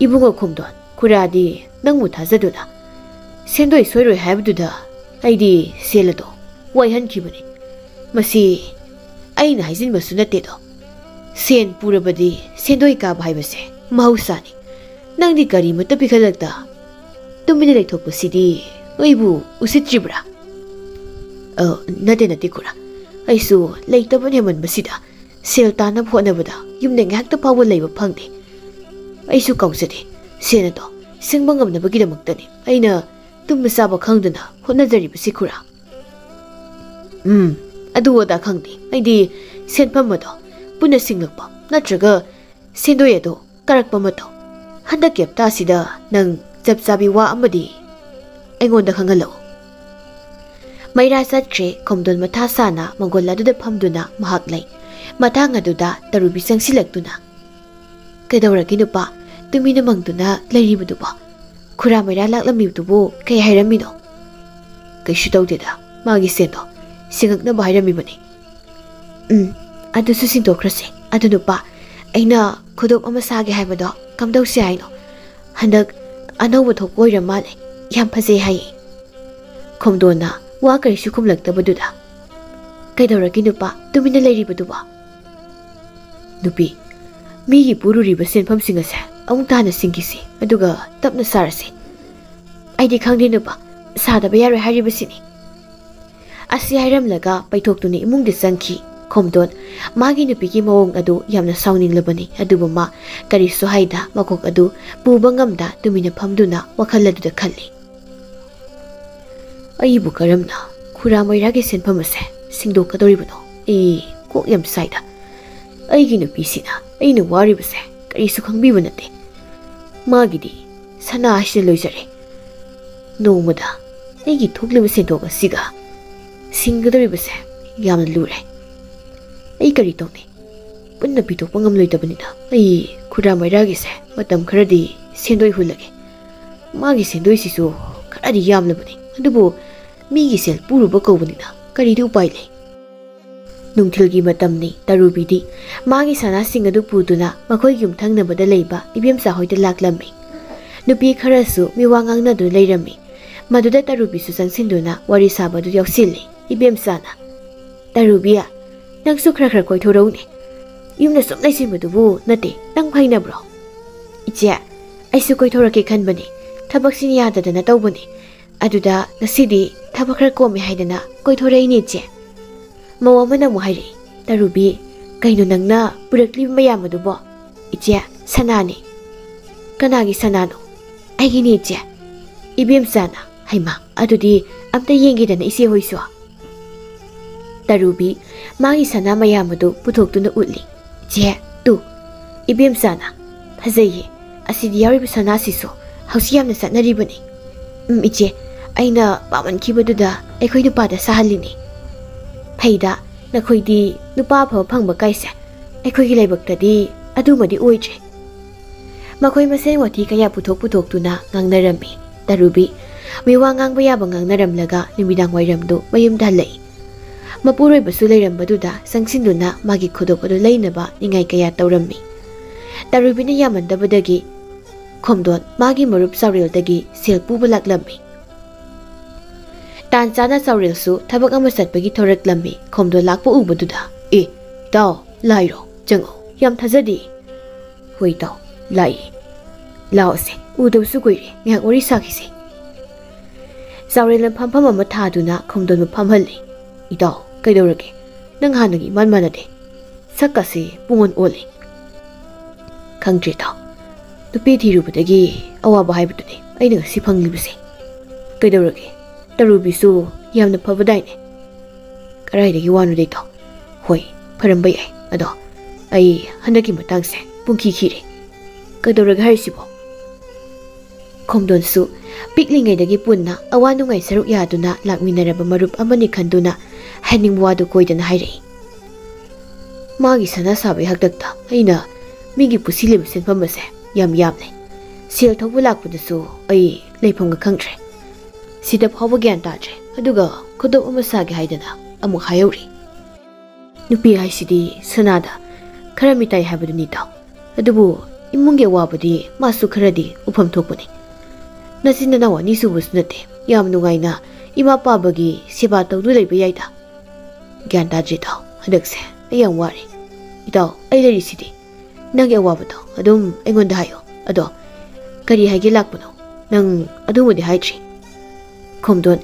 "ꯏꯕꯨꯡꯉꯣ ꯈꯣꯝꯗꯣꯟ, ꯈꯨꯔꯥꯗꯤ ꯅꯪꯕꯨ ꯊꯥꯖꯗꯨꯅ ꯁꯦꯟꯗꯣꯏ ꯁꯣꯏꯔꯣꯏ ꯍꯥꯏꯕꯗꯨꯗ ꯑꯩꯗꯤ ꯁꯦꯜ ꯑꯗꯣ ꯋꯥꯏꯍꯟꯈꯤꯕꯅꯤ꯫ ꯃꯁꯤ ꯑꯩꯅ ꯍꯥꯏꯖꯤꯟꯕꯁꯨ ꯅꯠꯇꯦꯗꯣ꯫ ꯁꯦꯟ ꯄꯨꯔꯕꯗꯤ ꯁꯦꯟꯗꯣꯏ ꯀꯥꯕ ꯍꯥꯏꯕꯁꯦ ꯃꯍꯧꯁꯥꯅꯤ꯫ ꯅꯪꯗꯤ ꯀꯔꯤꯃꯠꯇ ꯄꯤꯈꯠꯂꯛꯇ ꯇꯨꯃꯤꯟꯅ ꯂꯩꯊꯣꯛꯄꯁꯤꯗꯤ ꯅꯣꯏꯕꯨ ꯎꯁꯤꯠꯇ꯭ꯔꯤꯕ꯭ꯔꯥ?" "ꯑ, ꯅꯠꯇꯦ, ꯅꯠꯇꯦ ꯈꯨꯔꯥ, ꯑꯩꯁꯨ ꯂꯩꯇꯕꯅ ꯍꯦꯟꯃꯟꯕꯁꯤꯗ ꯁꯦꯜ ꯇꯥꯅꯕ ꯍꯣꯠꯅꯕꯗ ꯌꯨꯝꯗ ꯉꯥꯏꯍꯥꯛꯇ ꯐꯥꯎꯕ ꯂꯩꯕ ꯐꯪꯗꯦ꯫ ꯑꯩꯁꯨ ꯀꯥꯎꯖꯗꯦ, ꯁꯦꯟ ꯑꯗꯣ ꯁꯤꯡꯕ ꯉꯝꯅꯕꯒꯤꯗꯃꯛꯇꯅꯤ ꯑꯩꯅ ꯇꯨꯝꯕ ꯆꯥꯕ ꯈꯪꯗꯅ ꯍꯣꯠꯅꯖꯔꯤꯕꯁꯤ ꯈꯨꯔꯥ꯫" "ꯎꯝ, ꯑꯗꯨ ꯑꯗꯥ ꯈꯪꯗꯦ, ꯑꯩꯗꯤ ꯁꯦꯟꯐꯝ ꯑꯗꯣ ꯄꯨꯟꯅ ꯁꯤꯡꯂꯛꯄ ꯅꯠꯇ꯭ꯔꯒ ꯁꯦꯟꯗꯣꯏ ꯑꯗꯣ ꯀꯥꯔꯛꯄ ꯃꯇꯧ꯫ ꯍꯟꯗꯛꯀꯤ ꯍꯞꯇꯥꯁꯤꯗ ꯅꯪ ꯆꯞ ꯆꯥꯕꯤ ꯋꯥ ꯑꯃꯗꯤ ꯑꯩꯉꯣꯟꯗ ꯈꯪꯍꯜꯂꯛꯎ꯫" ꯃꯩꯔꯥ ꯆꯠꯈ꯭ꯔꯦ꯫ ꯈꯣꯝꯗꯣꯟ ꯃꯊꯥ ꯁꯥꯅ ꯃꯪꯒꯣꯜ ꯑꯗꯨꯗ ꯐꯝꯗꯨꯅ ꯃꯍꯥꯛ ꯂꯩ꯫ ꯃꯇꯥꯡ ꯑꯗꯨꯗ ꯇꯔꯨꯕꯤ ꯆꯪꯁꯤꯜꯂꯛꯇꯨꯅ, "ꯀꯩꯗꯧꯔꯒꯦ ꯅꯨꯄꯥ? ꯇꯨꯃꯤꯟꯅ ꯃꯪꯗꯨꯅ ꯂꯩꯔꯤꯕꯗꯨꯕꯣ? ꯈꯨꯔꯥ ꯃꯩꯔꯥ ꯂꯥꯛꯂꯝꯃꯤꯕꯗꯨꯕꯨ ꯀꯩ ꯍꯥꯏꯔꯝꯃꯤꯅꯣ?" "ꯀꯩꯁꯨ ꯇꯧꯗꯦꯗ, ꯃꯥꯒꯤ ꯁꯦꯟꯗꯣ ꯁꯤꯡꯉꯛꯅꯕ ꯍꯥꯏꯔꯝꯃꯤꯕꯅꯤ꯫" "ꯎꯝ, ꯑꯗꯨꯁꯨ ꯁꯤꯡꯗꯣꯛꯈ꯭ꯔꯁꯦ꯫ ꯑꯗꯨ ꯅꯨꯄꯥ, ꯑꯩꯅ ꯈꯨꯗꯣꯞ ꯑꯃ ꯁꯥꯒꯦ ꯍꯥꯏꯕꯗꯣ ꯀꯝꯗꯧꯁꯦ ꯍꯥꯏꯅꯣ? ꯍꯟꯗꯛ ꯑꯅꯧꯕ ꯊꯣꯛꯄ ꯑꯣꯏꯔ ꯃꯥꯜꯂꯦ꯫ ꯌꯥꯝ ꯐꯖꯩ ꯍꯥꯏꯌꯦ꯫ ꯈꯣꯝꯗꯣꯟꯅ ꯋꯥ ꯀꯔꯤꯁꯨ ꯈꯨꯝꯂꯛꯇꯕꯗꯨꯗ, "ꯀꯩꯗꯧꯔꯒꯦ ꯅꯨꯄꯥ, ꯇꯨꯃꯤꯟꯅ ꯂꯩꯔꯤꯕꯗꯨꯕꯣ?" "ꯅꯨꯄꯤ, ꯃꯤꯒꯤ ꯄꯨꯔꯨꯔꯤꯕ ꯁꯦꯟꯐꯝꯁꯤꯡ ꯑꯁꯦ ꯑꯃꯨꯛ ꯇꯥꯅ ꯁꯤꯡꯈꯤꯁꯤ, ꯑꯗꯨꯒ ꯇꯞꯅ ꯁꯥꯔꯁꯤ꯫ ꯑꯩꯗꯤ ꯈꯪꯗꯦ ꯅꯨꯄꯥ, ꯁꯥꯗꯕ ꯌꯥꯔꯣꯏ ꯍꯥꯏꯔꯤꯕꯁꯤꯅꯤ꯫" ꯑꯁꯤ ꯍꯥꯏꯔꯝꯂꯒ ꯄꯩꯊꯣꯛꯇꯨꯅ ꯏꯃꯨꯡꯗ ꯆꯪꯈꯤ꯫ ꯈꯣꯝꯗꯣꯟ ꯃꯥꯒꯤ ꯅꯨꯄꯤꯒꯤ ꯃꯑꯣꯡ ꯑꯗꯨ ꯌꯥꯝꯅ ꯁꯥꯎꯅꯤꯡꯂꯕꯅꯤ, ꯑꯗꯨꯕꯨ ꯃꯥ ꯀꯔꯤꯁꯨ ꯍꯥꯏꯗ, ꯃꯀꯣꯛ ꯑꯗꯨ ꯄꯨꯕ ꯉꯝꯗ ꯇꯨꯃꯤꯟꯅ ꯐꯝꯗꯨꯅ ꯋꯥꯈꯜ ꯑꯗꯨꯗ ꯈꯜꯂꯤ꯫ "ꯑꯩꯕꯨ ꯀꯔꯝꯅ ꯈꯨꯔꯥ ꯃꯩꯔꯥꯒꯤ ꯁꯦꯟꯐꯝ ꯑꯁꯦ ꯁꯤꯡꯗꯣꯛꯀꯗꯧꯔꯤꯕꯅꯣ? ꯑꯩ ꯀꯣꯛ ꯌꯥꯝ ꯁꯥꯏꯗ꯫ ꯑꯩꯒꯤ ꯅꯨꯄꯤꯁꯤꯅ ꯑꯩꯅ ꯋꯥꯔꯤꯕꯁꯦ ꯀꯔꯤꯁꯨ ꯈꯪꯕꯤꯕ ꯅꯠꯇꯦ꯫ ꯃꯥꯒꯤꯗꯤ ꯁꯅꯥ ꯍꯥꯏꯁꯤꯅ ꯂꯣꯏꯖꯔꯦ꯫ ꯅꯣꯡꯃꯗ ꯑꯩꯒꯤ ꯊꯣꯛꯂꯤꯕ ꯁꯦꯟꯊꯣꯛ ꯑꯁꯤꯒ ꯁꯤꯡꯒꯗꯧꯔꯤꯕꯁꯦ ꯌꯥꯝꯅ ꯂꯨꯔꯦ꯫ ꯑꯩ ꯀꯔꯤ ꯇꯧꯅꯤ? ꯄꯨꯟꯅ ꯄꯤꯊꯣꯛꯄ ꯉꯝꯂꯣꯏꯗꯕꯅꯤꯅ ꯑꯩ ꯈꯨꯔꯥ ꯃꯩꯔꯥꯒꯤꯁꯦ ꯃꯇꯝ ꯈꯔꯗꯤ ꯁꯦꯟꯗꯣꯏ ꯍꯨꯜꯂꯒꯦ꯫ ꯃꯥꯒꯤ ꯁꯦꯟꯗꯣꯏꯁꯤꯁꯨ ꯈꯔꯗꯤ ꯌꯥꯝꯂꯕꯅꯤ, ꯑꯗꯨꯕꯨ ꯃꯤꯒꯤ ꯁꯦꯜ ꯄꯨꯔꯨꯕ ꯀꯧꯕꯅꯤꯅ ꯀꯔꯤꯗꯤ ꯎꯄꯥꯏ ꯂꯩ?" ꯅꯨꯡꯊꯤꯜꯒꯤ ꯃꯇꯝꯅꯤ꯫ ꯇꯔꯨꯕꯤꯗꯤ ꯃꯥꯒꯤ ꯁꯅꯥꯁꯤꯡ ꯑꯗꯨ ꯄꯨꯗꯨꯅ ꯃꯈꯣꯏ ꯌꯨꯝꯊꯪꯅꯕꯗ ꯂꯩꯕ ꯏꯕꯦꯝꯆꯥ ꯍꯣꯏꯗ ꯂꯥꯛꯂꯝꯃꯤ꯫ ꯅꯨꯄꯤ ꯈꯔꯁꯨ ꯃꯤꯋꯥ ꯉꯥꯡꯅꯗꯨꯅ ꯂꯩꯔꯝꯃꯤ꯫ ꯃꯗꯨꯗ ꯇꯔꯨꯕꯤꯁꯨ ꯆꯪꯁꯤꯟꯗꯨꯅ ꯋꯥꯔꯤ ꯁꯥꯕꯗꯨ ꯌꯥꯎꯁꯤꯜꯂꯤ꯫ ꯏꯕꯦꯝꯆꯥꯅ, "ꯇꯔꯨꯕꯤ, ꯅꯪꯁꯨ ꯈꯔ ꯈꯔ ꯀꯣꯏꯊꯣꯔꯛꯎꯅꯦ꯫ ꯌꯨꯝꯗ ꯁꯨꯝ ꯂꯩꯁꯤꯟꯕꯗꯨꯕꯨ ꯅꯠꯇꯦ, ꯅꯪ ꯐꯩꯅꯕ꯭ꯔꯣ?" "ꯏꯆꯦ, ꯑꯩꯁꯨ ꯀꯣꯏꯊꯣꯔꯛꯀꯦ ꯈꯟꯕꯅꯤ꯫ ꯊꯕꯛꯁꯤꯅ ꯌꯥꯗꯗꯅ ꯇꯧꯕꯅꯤ꯫ ꯑꯗꯨꯗ ꯉꯁꯤꯗꯤ ꯊꯕꯛ ꯈꯔ ꯀꯣꯝꯃꯦ ꯍꯥꯏꯗꯅ ꯀꯣꯏꯊꯣꯔꯛꯏꯅꯦ ꯏꯆꯦ꯫" ꯃꯧ ꯑꯃꯅ ꯑꯃꯨꯛ ꯍꯥꯏꯔꯛꯏ, "ꯇꯔꯨꯕꯤ, ꯀꯩꯅꯣ ꯅꯪꯅ ꯄꯨꯔꯛꯂꯤꯕ ꯃꯌꯥꯝ ꯑꯗꯨꯕꯣ?" "ꯏꯆꯦ, ꯁꯅꯥꯅꯤ꯫" "ꯀꯅꯥꯒꯤ ꯁꯅꯥꯅꯣ?" "ꯑꯩꯒꯤꯅꯤ ꯏꯆꯦ꯫" ꯏꯕꯦꯝꯆꯥꯅ, "ꯍꯩꯃꯥ, ꯑꯗꯨꯗꯤ ꯑꯝꯇ ꯌꯦꯡꯒꯦꯗꯅ ꯏꯆꯦ ꯍꯣꯏꯁꯨ꯫" ꯇꯔꯨꯕꯤ ꯃꯥꯒꯤ ꯁꯅꯥ ꯃꯌꯥꯝ ꯑꯗꯨ ꯄꯨꯊꯣꯛꯇꯨꯅ ꯎꯠꯂꯤ꯫ "ꯆꯦ, ꯇꯨ꯫" ꯏꯕꯦꯝꯆꯥꯅ, "ꯐꯖꯩꯌꯦ, ꯑꯁꯤꯗ ꯌꯥꯎꯔꯤꯕ ꯁꯅꯥꯁꯤꯁꯨ ꯍꯧꯖꯤꯛ ꯌꯥꯝꯅ ꯆꯠꯅꯔꯤꯕꯅꯤ꯫" "ꯎꯝ, ꯏꯆꯦ, ꯑꯩꯅ ꯄꯥꯝꯃꯟꯈꯤꯕꯗꯨꯗ ꯑꯩꯈꯣꯏ ꯅꯨꯄꯥꯗ ꯁꯥꯍꯜꯂꯤꯅꯤ꯫" "ꯐꯩꯗ, ꯅꯈꯣꯏꯗꯤ ꯅꯨꯄꯥ ꯑꯐꯕ ꯐꯪꯕ ꯀꯥꯏꯁꯦ ꯑꯩꯈꯣꯏꯒꯤ ꯂꯥꯏꯕꯛꯇꯗꯤ ꯑꯗꯨꯃꯗꯤ ꯑꯣꯏꯗ꯭ꯔꯦ꯫" ꯃꯈꯣꯏ ꯃꯁꯦꯟ ꯋꯥꯊꯤ ꯀꯌꯥ ꯄꯨꯊꯣꯛ ꯄꯨꯊꯣꯛꯇꯨꯅ ꯉꯥꯡꯅꯔꯝꯃꯤ꯫ ꯇꯔꯨꯕꯤ ꯃꯤꯋꯥ ꯉꯥꯡꯕ ꯌꯥꯕ ꯉꯥꯡꯅꯔꯝꯂꯒ ꯅꯨꯃꯤꯗꯥꯡ ꯋꯥꯏꯔꯝꯗꯨ ꯃꯌꯨꯝꯗ ꯍꯜꯂꯛꯏ꯫ ꯃꯄꯨꯔꯣꯏꯕꯁꯨ ꯂꯩꯔꯝꯕꯗꯨꯗ ꯆꯪꯁꯤꯟꯗꯨꯅ ꯃꯥꯒꯤ ꯈꯨꯗꯣꯞ ꯑꯗꯨ ꯂꯩꯅꯕ ꯅꯤꯡꯉꯥꯏ ꯀꯌꯥ ꯇꯧꯔꯝꯃꯤ꯫ ꯇꯔꯨꯕꯤꯅ ꯌꯥꯃꯟꯗꯕꯗꯒꯤ, ꯈꯣꯝꯗꯣꯟ ꯃꯥꯒꯤ ꯃꯔꯨꯞ ꯆꯥꯎꯔꯦꯜꯗꯒꯤ ꯁꯦꯜ ꯄꯨꯕ ꯂꯥꯛꯂꯝꯃꯤ꯫ ꯇꯥꯟ ꯆꯥꯅ ꯆꯥꯎꯔꯦꯜꯁꯨ ꯊꯕꯛ ꯑꯃ ꯆꯠꯄꯒꯤ ꯊꯣꯔꯛꯂꯝꯃꯤ꯫ ꯈꯣꯝꯗꯣꯟ ꯂꯥꯛꯄ ꯎꯕꯗꯨꯗ, "ꯑꯦ, ꯏꯇꯥꯎ, ꯂꯥꯛꯏꯔꯣ? ꯆꯪꯉꯣ, ꯌꯥꯝ ꯊꯥꯖꯗꯦ꯫" "ꯍꯣꯏ ꯏꯇꯥꯎ, ꯂꯥꯛꯏ꯫ ꯂꯥꯛꯑꯣꯁꯦ, ꯎꯗꯕꯁꯨ ꯀꯨꯏꯔꯦ, ꯉꯥꯏꯍꯥꯛ ꯋꯥꯔꯤ ꯁꯥꯈꯤꯁꯦ꯫" ꯆꯥꯎꯔꯦꯜꯅ ꯐꯝꯐꯝ ꯑꯃ ꯊꯥꯗꯨꯅ ꯈꯣꯝꯗꯣꯟꯕꯨ ꯐꯝꯍꯜꯂꯤ꯫ "ꯏꯇꯥꯎ, ꯀꯩꯗꯧꯔꯒꯦ? ꯅꯪ ꯍꯥꯟꯅꯒꯤ ꯏꯃꯥꯟ ꯃꯥꯟꯅꯗꯦ꯫ ꯁꯛꯀꯁꯦ ꯄꯨꯡꯑꯣꯟ ꯑꯣꯜꯂꯦ꯫" "ꯈꯪꯗ꯭ꯔꯦ ꯏꯇꯥꯎ, ꯅꯨꯄꯤ ꯊꯤꯔꯨꯕꯗꯒꯤ ꯑꯋꯥꯕ ꯍꯥꯏꯕꯗꯨꯅꯤ ꯑꯩꯅ ꯉꯁꯤ ꯐꯪꯂꯤꯕꯁꯦ꯫" "ꯀꯩꯗꯧꯔꯒꯦ? ꯇꯔꯨꯕꯤꯁꯨ ꯌꯥꯝꯅ ꯐꯕꯗꯥꯏꯅꯦ?" "ꯀꯗꯥꯏꯗꯒꯤ ꯋꯥꯅꯣꯗ ꯏꯇꯥꯎ꯫ ꯍꯣꯏ, ꯐꯔꯝꯕ ꯌꯥꯏ꯫ ꯑꯗꯣ ꯑꯩ ꯍꯟꯗꯛꯀꯤ ꯃꯇꯥꯡꯁꯦ ꯄꯨꯡꯈꯤ ꯈꯤꯔꯦ꯫" "ꯀꯩꯗꯧꯔꯒꯦ ꯍꯥꯏꯔꯤꯁꯤꯕꯣ?" ꯈꯣꯝꯗꯣꯟꯁꯨ ꯄꯤꯛꯂꯤꯉꯩꯗꯒꯤ ꯄꯨꯟꯅ ꯑꯋꯥ ꯅꯨꯡꯉꯥꯏ ꯁꯔꯨꯛ ꯌꯥꯗꯨꯅ ꯂꯥꯛꯃꯤꯟꯅꯔꯕ ꯃꯔꯨꯞ ꯑꯃꯅꯤ ꯈꯟꯗꯨꯅ ꯍꯥꯏꯅꯤꯡꯕ ꯋꯥꯗꯨ ꯀꯣꯏꯗꯅ ꯍꯥꯏꯔꯛꯏ꯫ "ꯃꯥꯒꯤ ꯁꯅꯥ ꯁꯥꯕꯒꯤ ꯍꯥꯛꯇꯛꯇ ꯑꯩꯅ ꯃꯤꯒꯤ ꯄꯨꯟꯁꯤꯜꯂꯤꯕ ꯁꯦꯟꯐꯝ ꯑꯁꯦ ꯌꯥꯝ ꯌꯥꯝꯂꯦ꯫ ꯁꯦꯜ ꯊꯧꯕ ꯂꯥꯛꯄꯗꯁꯨ ꯑꯩ ꯂꯩꯐꯝꯒ ꯈꯪꯗ꯭ꯔꯦ꯫ ꯁꯤꯗ ꯐꯥꯎꯕ ꯒ꯭ꯌꯥꯟ ꯇꯥꯗ꯭ꯔꯦ꯫ ꯑꯗꯨꯒ ꯈꯨꯗꯣꯞ ꯑꯃ ꯁꯥꯒꯦ ꯍꯥꯏꯗꯅ ꯑꯃꯨꯛ ꯍꯥꯏꯍꯧꯔꯤ꯫ ꯅꯨꯄꯤ ꯍꯥꯏꯁꯤꯗꯤ ꯁꯅꯥꯗ ꯈꯔ ꯃꯤꯇꯥꯏ ꯍꯥꯏꯕꯗꯨꯅꯤ ꯏꯇꯥꯎ꯫ ꯑꯗꯨꯕꯨ ꯏꯃꯨꯡꯒꯤ ꯑꯋꯥꯕꯗꯤ ꯃꯥꯁꯨ ꯈꯔꯗꯤ ꯎꯐꯝ ꯊꯣꯛꯄꯅꯤ꯫ ꯅꯆꯤꯟ ꯅꯅꯥꯎ ꯑꯅꯤ ꯁꯨꯕꯁꯨ ꯅꯠꯇꯦ, ꯌꯥꯝ ꯅꯨꯡꯉꯥꯏꯅ ꯏꯃꯥ ꯄꯥꯕꯒꯤ ꯁꯦꯕꯥ ꯇꯧꯗꯨꯅ ꯂꯩꯕ ꯌꯥꯏꯗ꯫" "ꯒ꯭ꯌꯥꯟ ꯇꯥꯗ꯭ꯔꯦ ꯏꯇꯥꯎ, ꯍꯟꯗꯛꯁꯦ ꯑꯩ ꯌꯥꯝ ꯋꯥꯔꯦ꯫" "ꯏꯇꯥꯎ, ꯑꯩ ꯂꯩꯔꯤꯁꯤꯗꯤ꯫ ꯅꯪꯒꯤ ꯑꯋꯥꯕꯗꯣ ꯑꯗꯨꯝ ꯑꯩꯉꯣꯟꯗ ꯍꯥꯏꯌꯣ꯫ ꯑꯗꯣ ꯀꯔꯤ ꯍꯥꯏꯒꯦ ꯂꯥꯛꯄꯅꯣ? ꯅꯪ ꯑꯗꯨꯃꯗꯤ ꯍꯥꯏꯗ꯭ꯔꯤ꯫" ꯈꯣꯝꯗꯣꯟ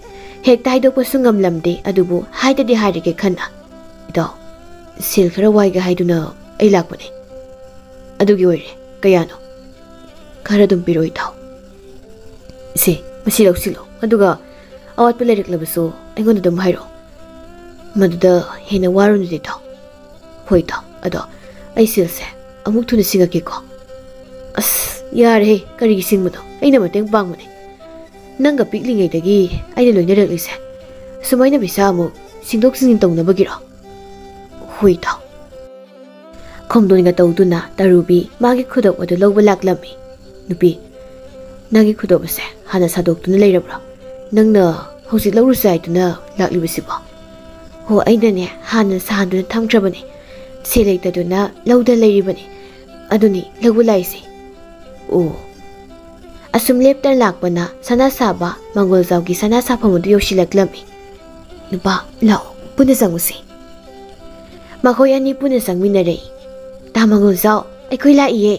ꯍꯦꯛꯇ ꯍꯥꯏꯗꯣꯛꯄꯁꯨ ꯉꯝꯂꯝꯗꯦ, ꯑꯗꯨꯕꯨ ꯍꯥꯏꯗꯗꯤ ꯍꯥꯏꯔꯒꯦ ꯈꯟꯅ, "ꯏꯇꯥꯎ, ꯁꯦꯜ ꯈꯔ ꯋꯥꯏꯒꯦ ꯍꯥꯏꯗꯨꯅ ꯑꯩ ꯂꯥꯛꯄꯅꯦ꯫" "ꯑꯗꯨꯒꯤ ꯑꯣꯏꯔꯦ꯫ ꯀꯌꯥꯅꯣ?" "ꯈꯔ ꯑꯗꯨꯝ ꯄꯤꯔꯛꯑꯣ ꯏꯇꯥꯎ꯫ ꯁꯦ, ꯃꯁꯤ ꯂꯧꯁꯤꯜꯂꯣ꯫ ꯑꯗꯨꯒ ꯑꯋꯥꯠꯄ ꯂꯩꯔꯛꯂꯕꯁꯨ ꯑꯩꯉꯣꯟꯗ ꯑꯗꯨꯝ ꯍꯥꯏꯔꯛꯑꯣ꯫ ꯃꯗꯨꯗ ꯍꯦꯟꯅ ꯋꯥꯔꯨꯅꯨꯗ ꯏꯇꯥꯎ꯫" "ꯍꯣꯏ ꯏꯇꯥꯎ, ꯑꯗꯣ ꯑꯩ ꯁꯦꯜꯁꯦ ꯑꯃꯨꯛ ꯊꯨꯅ ꯁꯤꯡꯉꯛꯀꯦꯀꯣ꯫" "ꯑꯁ, ꯌꯥꯔꯦꯍꯦ, ꯀꯔꯤꯒꯤ ꯁꯤꯡꯕꯅꯣ? ꯑꯩꯅ ꯃꯇꯦꯡ ꯄꯥꯡꯕꯅꯦ꯫ ꯅꯪꯒ ꯄꯤꯛꯂꯤꯉꯩꯗꯒꯤ ꯑꯩꯅ ꯂꯣꯏꯅꯔꯛꯂꯤꯁꯦ ꯁꯨꯃꯥꯏꯅ ꯄꯩꯁꯥ ꯑꯃꯨꯛ ꯁꯤꯡꯗꯣꯛ ꯁꯤꯡꯖꯤꯟ ꯇꯧꯅꯕꯒꯤꯔꯣ?" "ꯍꯣꯏ ꯏꯇꯥꯎ꯫" ꯈꯣꯝꯗꯣꯟꯒ ꯇꯧꯗꯨꯅ ꯇꯔꯨꯕꯤ ꯃꯥꯒꯤ ꯈꯨꯗꯣꯞ ꯑꯗꯨ ꯂꯧꯕ ꯂꯥꯛꯂꯝꯃꯤ꯫ "ꯅꯨꯄꯤ, ꯅꯪꯒꯤ ꯈꯨꯗꯣꯞ ꯑꯁꯦ ꯍꯥꯟꯅ ꯁꯥꯗꯣꯛꯇꯨꯅ ꯂꯩꯔꯕ꯭ꯔꯣ? ꯅꯪꯅ ꯍꯧꯖꯤꯛ ꯂꯧꯔꯨꯁꯦ ꯍꯥꯏꯗꯨꯅ ꯂꯥꯛꯂꯤꯕꯁꯤꯕꯣ?" "ꯍꯣ, ꯑꯩꯅꯅꯦ ꯍꯥꯟꯅ ꯁꯥꯍꯟꯗꯨꯅ ꯊꯝꯈ꯭ꯔꯕꯅꯦ꯫ ꯁꯦꯜ ꯂꯩꯇꯗꯨꯅ ꯂꯧꯗ ꯂꯩꯔꯤꯕꯅꯤ꯫ ꯑꯗꯨꯅꯤ ꯂꯧꯕ ꯂꯥꯛꯏꯁꯦ꯫" "ꯑꯣ, ꯑꯁꯨꯝ ꯂꯦꯞꯇꯅ ꯂꯥꯛꯄꯅ ꯁꯅꯥ ꯁꯥꯕ ꯃꯪꯒꯣꯜꯖꯥꯎꯒꯤ ꯁꯅꯥ ꯁꯥꯐꯝ ꯑꯗꯨ ꯌꯧꯁꯤꯜꯂꯛꯂꯝꯃꯤ꯫ "ꯅꯨꯄꯥ, ꯂꯥꯛꯑꯣ, ꯄꯨꯟꯅ ꯆꯪꯉꯨꯁꯤ꯫" ꯃꯈꯣꯏ ꯑꯅꯤ ꯄꯨꯟꯅ ꯆꯪꯃꯤꯟꯅꯔꯛꯏ꯫ "ꯇꯥ ꯃꯪꯒꯣꯜꯖꯥꯎ, ꯑꯩꯈꯣꯏ ꯂꯥꯛꯏꯌꯦ꯫"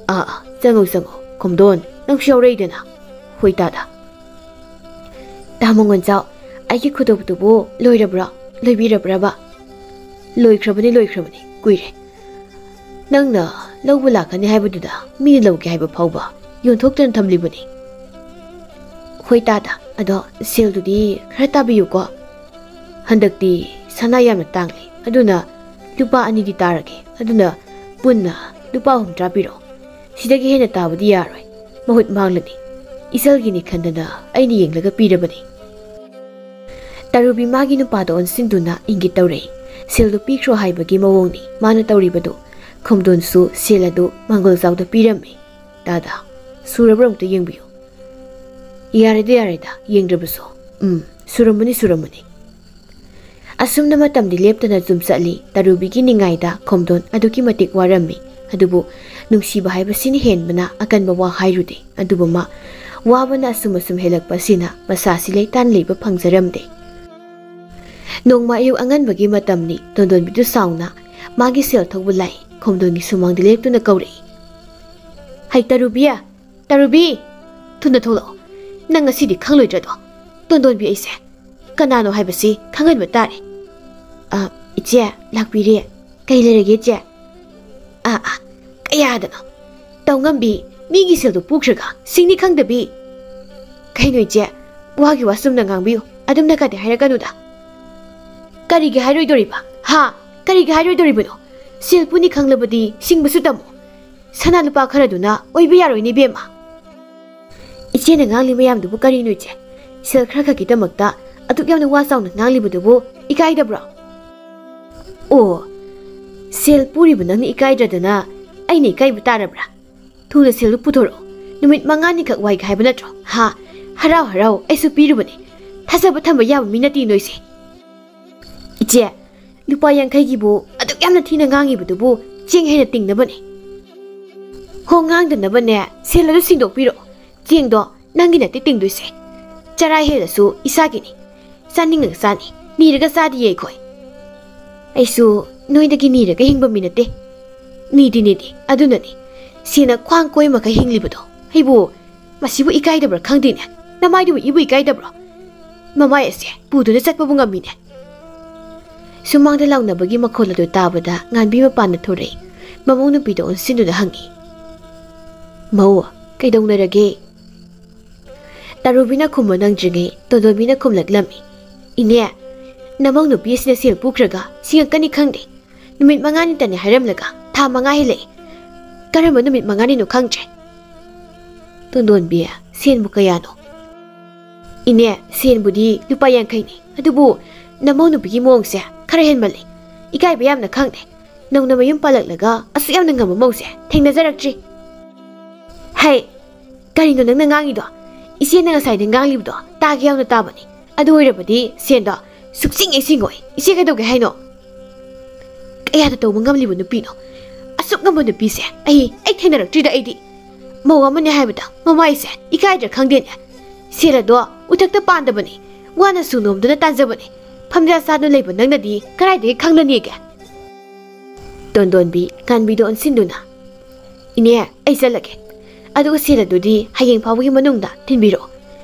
"ꯑꯥ, ꯑꯥ, ꯆꯪꯉꯣ, ꯆꯪꯉꯣ꯫ ꯈꯣꯝꯗꯣꯟ, ꯅꯪꯁꯨ ꯌꯥꯎꯔꯛꯏꯗꯅ?" "ꯍꯣꯏ ꯇꯥꯗ꯫" "ꯇꯥ ꯃꯪꯒꯣꯜꯖꯥꯎ, ꯑꯩꯒꯤ ꯈꯨꯗꯣꯞꯇꯨꯕꯨ ꯂꯣꯏꯔꯕ꯭ꯔꯣ? ꯂꯣꯏꯕꯤꯔꯕ꯭ꯔꯕ?" "ꯂꯣꯏꯈ꯭ꯔꯕꯅꯤ, ꯂꯣꯏꯈ꯭ꯔꯕꯅꯤ, ꯀꯨꯏꯔꯦ꯫ ꯅꯪꯅ ꯂꯧꯕ ꯂꯥꯛꯀꯅꯤ ꯍꯥꯏꯕꯗꯨꯗ ꯃꯤꯅ ꯂꯧꯒꯦ ꯍꯥꯏꯕ ꯐꯥꯎꯕ ꯌꯣꯟꯊꯣꯛꯇꯅ ꯊꯝꯂꯤꯕꯅꯤ꯫" "ꯍꯣꯏ ꯇꯥꯗ, ꯑꯗꯣ ꯁꯦꯜꯗꯨꯗꯤ ꯈꯔ ꯇꯥꯕꯤꯌꯨꯀꯣ꯫ ꯍꯟꯗꯛꯇꯤ ꯁꯅꯥ ꯌꯥꯝꯅ ꯇꯥꯡꯂꯤ, ꯑꯗꯨꯅ ꯂꯨꯄꯥ ꯑꯅꯤꯗꯤ ꯇꯥꯔꯒꯦ, ꯑꯗꯨꯅ ꯄꯨꯟꯅ ꯂꯨꯄꯥ ꯍꯨꯝꯗ꯭ꯔꯥ ꯄꯤꯔꯣ꯫ ꯁꯤꯗꯒꯤ ꯍꯦꯟꯅ ꯇꯥꯕꯗꯤ ꯌꯥꯔꯣꯏ, ꯃꯍꯨꯠ ꯃꯥꯡꯂꯅꯤ꯫ ꯏꯆꯜꯒꯤꯅꯤ ꯈꯟꯗꯅ ꯑꯩꯅ ꯌꯦꯡꯂꯒ ꯄꯤꯔꯕꯅꯤ꯫" ꯇꯔꯨꯕꯤ ꯃꯥꯒꯤ ꯅꯨꯄꯥꯗ ꯑꯣꯟꯁꯤꯟꯗꯨꯅ ꯏꯪꯒꯤꯠ ꯇꯧꯔꯛꯏ꯫ ꯁꯦꯜꯗꯨ ꯄꯤꯈ꯭ꯔꯣ ꯍꯥꯏꯕꯒꯤ ꯃꯑꯣꯡꯅꯤ ꯃꯥꯅ ꯇꯧꯔꯤꯕꯗꯨ꯫ ꯈꯣꯝꯗꯣꯟꯁꯨ ꯁꯦꯜ ꯑꯗꯨ ꯃꯪꯒꯣꯜꯖꯥꯎꯗ ꯄꯤꯔꯝꯃꯤ꯫ "ꯇꯥꯗ, ꯁꯨꯔꯕ꯭ꯔꯥ ꯑꯝꯇ ꯌꯦꯡꯕꯤꯌꯨ꯫" "ꯌꯥꯔꯦꯗ, ꯌꯥꯔꯦꯗ, ꯌꯦꯡꯗ꯭ꯔꯕꯁꯨ꯫ ꯎꯝ, ꯁꯨꯔꯝꯃꯅꯤ, ꯁꯨꯔꯝꯃꯅꯤ꯫" ꯑꯁꯨꯝꯅ ꯃꯇꯝꯗꯤ ꯂꯦꯞꯇꯅ ꯁꯨꯝ ꯆꯠꯂꯤ꯫ ꯇꯔꯨꯕꯤꯒꯤ ꯅꯤꯡꯉꯥꯏꯗ ꯈꯣꯝꯗꯣꯟ ꯑꯗꯨꯛꯀꯤ ꯃꯇꯤꯛ ꯋꯥꯔꯝꯃꯤ꯫ ꯑꯗꯨꯕꯨ ꯅꯨꯡꯁꯤꯕ ꯍꯥꯏꯕꯁꯤꯅ ꯍꯦꯟꯕꯅ ꯑꯀꯟꯕ ꯋꯥ ꯍꯥꯏꯔꯨꯗꯦ꯫ ꯑꯗꯨꯕꯨ ꯃꯥ ꯋꯥꯕꯅ ꯑꯁꯨꯝ ꯑꯁꯨꯝ ꯍꯦꯜꯂꯛꯄ ꯑꯁꯤꯅ ꯃꯁꯥꯁꯤ ꯂꯩꯇꯥꯅ ꯂꯩꯕ ꯐꯪꯖꯔꯝꯗꯦ꯫ ꯅꯣꯡꯃ ꯑꯌꯨꯛ ꯑꯉꯟꯕꯒꯤ ꯃꯇꯝꯅꯤ꯫ ꯇꯣꯟꯗꯣꯟꯕꯤꯗꯨ ꯁꯥꯎꯅ ꯃꯥꯒꯤ ꯁꯦꯜ ꯊꯧꯕ ꯂꯥꯛꯏ꯫ ꯈꯣꯝꯗꯣꯟꯒꯤ ꯁꯨꯃꯥꯡꯗ ꯂꯦꯞꯇꯨꯅ ꯀꯧꯔꯛꯏ꯫ "ꯍꯩ ꯇꯔꯨꯕꯤ! ꯇꯔꯨꯕꯤ! ꯊꯨꯅ ꯊꯣꯛꯂꯛꯑꯣ꯫ ꯅꯪ ꯉꯁꯤꯗꯤ ꯈꯪꯂꯣꯏꯗ꯭ꯔꯗꯣ? ꯇꯣꯟꯗꯣꯟꯕꯤ ꯑꯩꯁꯦ ꯀꯅꯥꯅꯣ ꯍꯥꯏꯕꯁꯤ ꯈꯪꯍꯟꯕ ꯇꯥꯔꯦ꯫" "ꯑ, ꯏꯆꯦ, ꯂꯥꯛꯄꯤꯔꯦ꯫ ꯀꯩ ꯂꯩꯔꯒꯦ, ꯏꯆꯦ?" "ꯑꯥ, ꯑꯥ, ꯀꯌꯥꯗꯅꯣ? ꯇꯧꯉꯝꯕꯤ, ꯃꯤꯒꯤ ꯁꯦꯜꯗꯨ ꯄꯨꯈ꯭ꯔꯒ ꯁꯤꯡꯅꯤ ꯈꯪꯗꯕꯤ!" "ꯀꯩꯅꯣ, ꯏꯆꯦ? ꯋꯥꯒꯤ ꯋꯥ ꯆꯨꯝꯅ ꯉꯥꯡꯕꯤꯌꯨ꯫ ꯑꯗꯨꯝꯅ ꯀꯗꯤ ꯍꯥꯏꯔꯛꯀꯅꯨꯗ꯫" "ꯀꯔꯤꯒꯤ ꯍꯥꯏꯔꯣꯏꯗꯣꯔꯤꯕ? ꯍꯥ? ꯀꯔꯤꯒꯤ ꯍꯥꯏꯔꯣꯏꯗꯣꯔꯤꯕꯅꯣ? ꯁꯦꯜ ꯄꯨꯅꯤ ꯈꯪꯂꯕꯗꯤ ꯁꯤꯡꯕꯁꯨ ꯇꯝꯃꯨ꯫ ꯁꯅꯥ ꯂꯨꯄꯥ ꯈꯔꯗꯨꯅ ꯑꯣꯏꯕ ꯌꯥꯔꯣꯏꯅꯦ, ꯏꯕꯦꯝꯃ꯫" "ꯏꯆꯦꯅ ꯉꯥꯡꯂꯤ ꯃꯌꯥꯝꯗꯨꯕꯨ ꯀꯔꯤꯅꯣ, ꯏꯆꯦ? ꯁꯦꯜ ꯈꯔ ꯈꯛꯀꯤꯗꯃꯛꯇ ꯑꯗꯨꯛ ꯌꯥꯝꯅ ꯋꯥ ꯆꯥꯎꯅ ꯉꯥꯡꯂꯤꯕꯗꯨꯕꯨ ꯏꯀꯥꯏꯗꯕ꯭ꯔꯣ?" "ꯑꯣ, ꯁꯦꯜ ꯄꯨꯔꯤꯕ ꯅꯪꯅ ꯏꯀꯥꯏꯗ꯭ꯔꯗꯅ ꯑꯩꯅ ꯏꯀꯥꯏꯕ ꯇꯥꯔꯕ꯭ꯔꯥ? ꯊꯨꯅ ꯁꯦꯜꯗꯨ ꯄꯨꯊꯣꯔꯛꯑꯣ꯫ ꯅꯨꯃꯤꯠ ꯃꯉꯥꯅꯤꯈꯛ ꯋꯥꯏꯒꯦ ꯍꯥꯏꯕ ꯅꯠꯇ꯭ꯔꯣ? ꯍꯥ? ꯍꯔꯥꯎ ꯍꯔꯥꯎ ꯑꯩꯁꯨ ꯄꯤꯔꯨꯕꯅꯤ꯫ ꯊꯥꯖꯕ ꯊꯝꯕ ꯌꯥꯕ ꯃꯤ ꯅꯠꯇꯦ ꯅꯣꯏꯁꯦ꯫" "ꯏꯆꯦ, ꯂꯨꯄꯥ ꯌꯥꯡꯈꯩꯒꯤꯕꯨ ꯑꯗꯨꯛ ꯌꯥꯝꯅ ꯊꯤꯅ ꯉꯥꯡꯉꯤꯕꯗꯨꯕꯨ ꯆꯦꯡ ꯍꯦꯟꯅ ꯇꯤꯡꯅꯕꯅꯦ꯫" "ꯍꯣ, ꯉꯥꯡꯗꯅꯕꯅꯦ, ꯁꯦꯜ ꯑꯗꯨ ꯁꯤꯡꯗꯣꯛꯄꯤꯔꯛꯑꯣ꯫ ꯆꯦꯡꯗꯣ ꯅꯪꯒꯤ ꯅꯠꯇꯦ ꯇꯤꯡꯗꯣꯏꯁꯦ꯫ ꯆꯔꯥ ꯍꯦꯜꯂꯁꯨ ꯏꯁꯥꯒꯤꯅꯤ꯫ ꯆꯥꯅꯤꯡꯉꯒ ꯆꯥꯅꯤ, ꯅꯤꯔꯒ ꯆꯥꯗꯤꯌꯦ ꯑꯩꯈꯣꯏ꯫ ꯑꯩꯁꯨ ꯅꯣꯏꯗꯒꯤ ꯅꯤꯔꯒ ꯍꯤꯡꯕ ꯃꯤ ꯅꯠꯇꯦ꯫ ꯅꯤꯗꯤ ꯅꯤꯗꯤ, ꯑꯗꯨꯅꯅꯤ ꯁꯤꯅ ꯈ꯭ꯋꯥꯡ ꯀꯣꯏ ꯃꯈꯩ ꯍꯤꯡꯂꯤꯕꯗꯣ꯫ ꯑꯩꯕꯨ ꯃꯁꯤꯕꯨ ꯏꯀꯥꯏꯗꯕ꯭ꯔꯥ ꯈꯪꯗꯦꯅꯦ꯫ ꯅꯃꯥꯏꯗꯨꯕꯨ ꯏꯕꯨ ꯏꯀꯥꯏꯗꯕ꯭ꯔꯣ? ꯃꯃꯥꯏ ꯑꯁꯦ ꯄꯨꯗꯨꯅ ꯆꯠꯄꯕꯨ ꯉꯝꯃꯤꯅꯦ꯫ ꯁꯨꯃꯥꯡꯗ ꯂꯥꯎꯅꯕꯒꯤ ꯃꯈꯣꯜ ꯑꯗꯨ ꯇꯥꯕꯗ ꯉꯥꯟꯕꯤ ꯃꯄꯥꯟꯗ ꯊꯣꯔꯛꯏ꯫ ꯃꯃꯧ ꯅꯨꯄꯤꯗ ꯑꯣꯟꯁꯤꯟꯗꯨꯅ ꯍꯪꯉꯤ, "ꯃꯧ, ꯀꯩꯗꯧꯅꯔꯒꯦ?" ꯇꯔꯨꯕꯤꯅ ꯈꯨꯝꯕ ꯅꯪꯗ꯭ꯔꯤꯉꯩ ꯇꯣꯟꯗꯣꯟꯕꯤꯅ ꯈꯨꯝꯂꯛꯂꯝꯃꯤ, "ꯏꯅꯦ, ꯅꯃꯧ ꯅꯨꯄꯤ ꯑꯁꯤꯅ ꯁꯦꯜ ꯄꯨꯈ꯭ꯔꯒ ꯁꯤꯡꯉꯛꯀꯅꯤ ꯈꯪꯗꯦ꯫ ꯅꯨꯃꯤꯠ ꯃꯉꯥꯅꯤꯇꯅꯤ ꯍꯥꯏꯔꯝꯂꯒ ꯊꯥ ꯃꯉꯥ ꯍꯦꯜꯂꯛꯏ꯫ ꯀꯔꯝꯕ ꯅꯨꯃꯤꯠ ꯃꯉꯥꯅꯤꯅꯣ ꯈꯪꯗ꯭ꯔꯦ꯫" ꯇꯣꯟꯗꯣꯟꯕꯤ, "ꯁꯦꯟꯕꯨ ꯀꯌꯥꯅꯣ?" "ꯏꯅꯦ, ꯁꯦꯟꯕꯨꯗꯤ ꯂꯨꯄꯥ ꯌꯥꯡꯈꯩꯅꯤ, ꯑꯗꯨꯕꯨ ꯅꯃꯧ ꯅꯨꯄꯤꯒꯤ ꯃꯑꯣꯡꯁꯦ ꯈꯔ ꯍꯦꯟꯃꯜꯂꯤ꯫ ꯏꯀꯥꯏꯕ ꯌꯥꯝꯅ ꯈꯪꯗꯦ꯫ ꯅꯧꯅ ꯃꯌꯨꯝ ꯄꯥꯜꯂꯛꯂꯒ ꯑꯁꯨꯛ ꯌꯥꯝꯅ ꯉꯝꯕ ꯃꯧꯁꯦ ꯊꯦꯡꯅꯖꯔꯛꯇ꯭ꯔꯤ꯫" "ꯍꯩ, ꯀꯔꯤꯅꯣ ꯅꯪꯅ ꯉꯥꯡꯉꯤꯗꯣ? ꯏꯆꯦꯅ ꯉꯁꯥꯏꯗ ꯉꯥꯡꯂꯤꯕꯗꯣ ꯇꯥꯒꯦ ꯌꯥꯎꯅ ꯇꯥꯕꯅꯤ꯫ ꯑꯗꯨ ꯑꯣꯏꯔꯕꯗꯤ ꯁꯦꯟꯗꯣ ꯁꯨꯛꯆꯤꯡ ꯍꯦꯛ ꯆꯤꯡꯉꯣꯏ꯫ ꯏꯆꯦ ꯀꯩꯗꯧꯒꯦ ꯍꯥꯏꯅꯣ? ꯀꯌꯥꯗ ꯇꯧꯕ ꯉꯝꯂꯤꯕ ꯅꯨꯄꯤꯅꯣ? ꯑꯁꯨꯛ ꯉꯝꯕ ꯅꯨꯄꯤꯁꯦ ꯑꯩ, ꯑꯩ ꯊꯦꯡꯅꯔꯛꯇ꯭ꯔꯤꯗ ꯑꯩꯗꯤ꯫ ꯃꯧ ꯑꯃꯅꯤ ꯍꯥꯏꯕꯗ ꯃꯃꯥꯏꯁꯦ ꯏꯀꯥꯏꯗ꯭ꯔꯥ ꯈꯪꯗꯦꯅꯦ꯫ ꯁꯦꯜ ꯑꯗꯣ ꯎꯊꯛꯇ ꯄꯥꯟꯗꯕꯅꯤ꯫ ꯋꯥꯅꯁꯨ ꯅꯣꯝꯗꯨꯅ ꯇꯥꯟꯖꯕꯅꯤ꯫ ꯐꯝꯖꯥ ꯆꯥꯗꯨꯅ ꯂꯩꯕ ꯅꯪꯅꯗꯤ ꯀꯗꯥꯏꯗꯒꯤ ꯈꯪꯂꯅꯤꯒꯦ?" ꯇꯣꯟꯗꯣꯟꯕꯤ ꯉꯥꯟꯕꯤꯗ ꯑꯣꯟꯁꯤꯟꯗꯨꯅ, "ꯏꯅꯦ, ꯑꯩ ꯆꯠꯂꯒꯦ꯫ ꯑꯗꯨꯒ ꯁꯦꯜ ꯑꯗꯨꯗꯤ ꯍꯌꯦꯡ ꯐꯥꯎꯕꯒꯤ ꯃꯅꯨꯡꯗ ꯊꯤꯟꯕꯤꯔꯛꯑꯣ꯫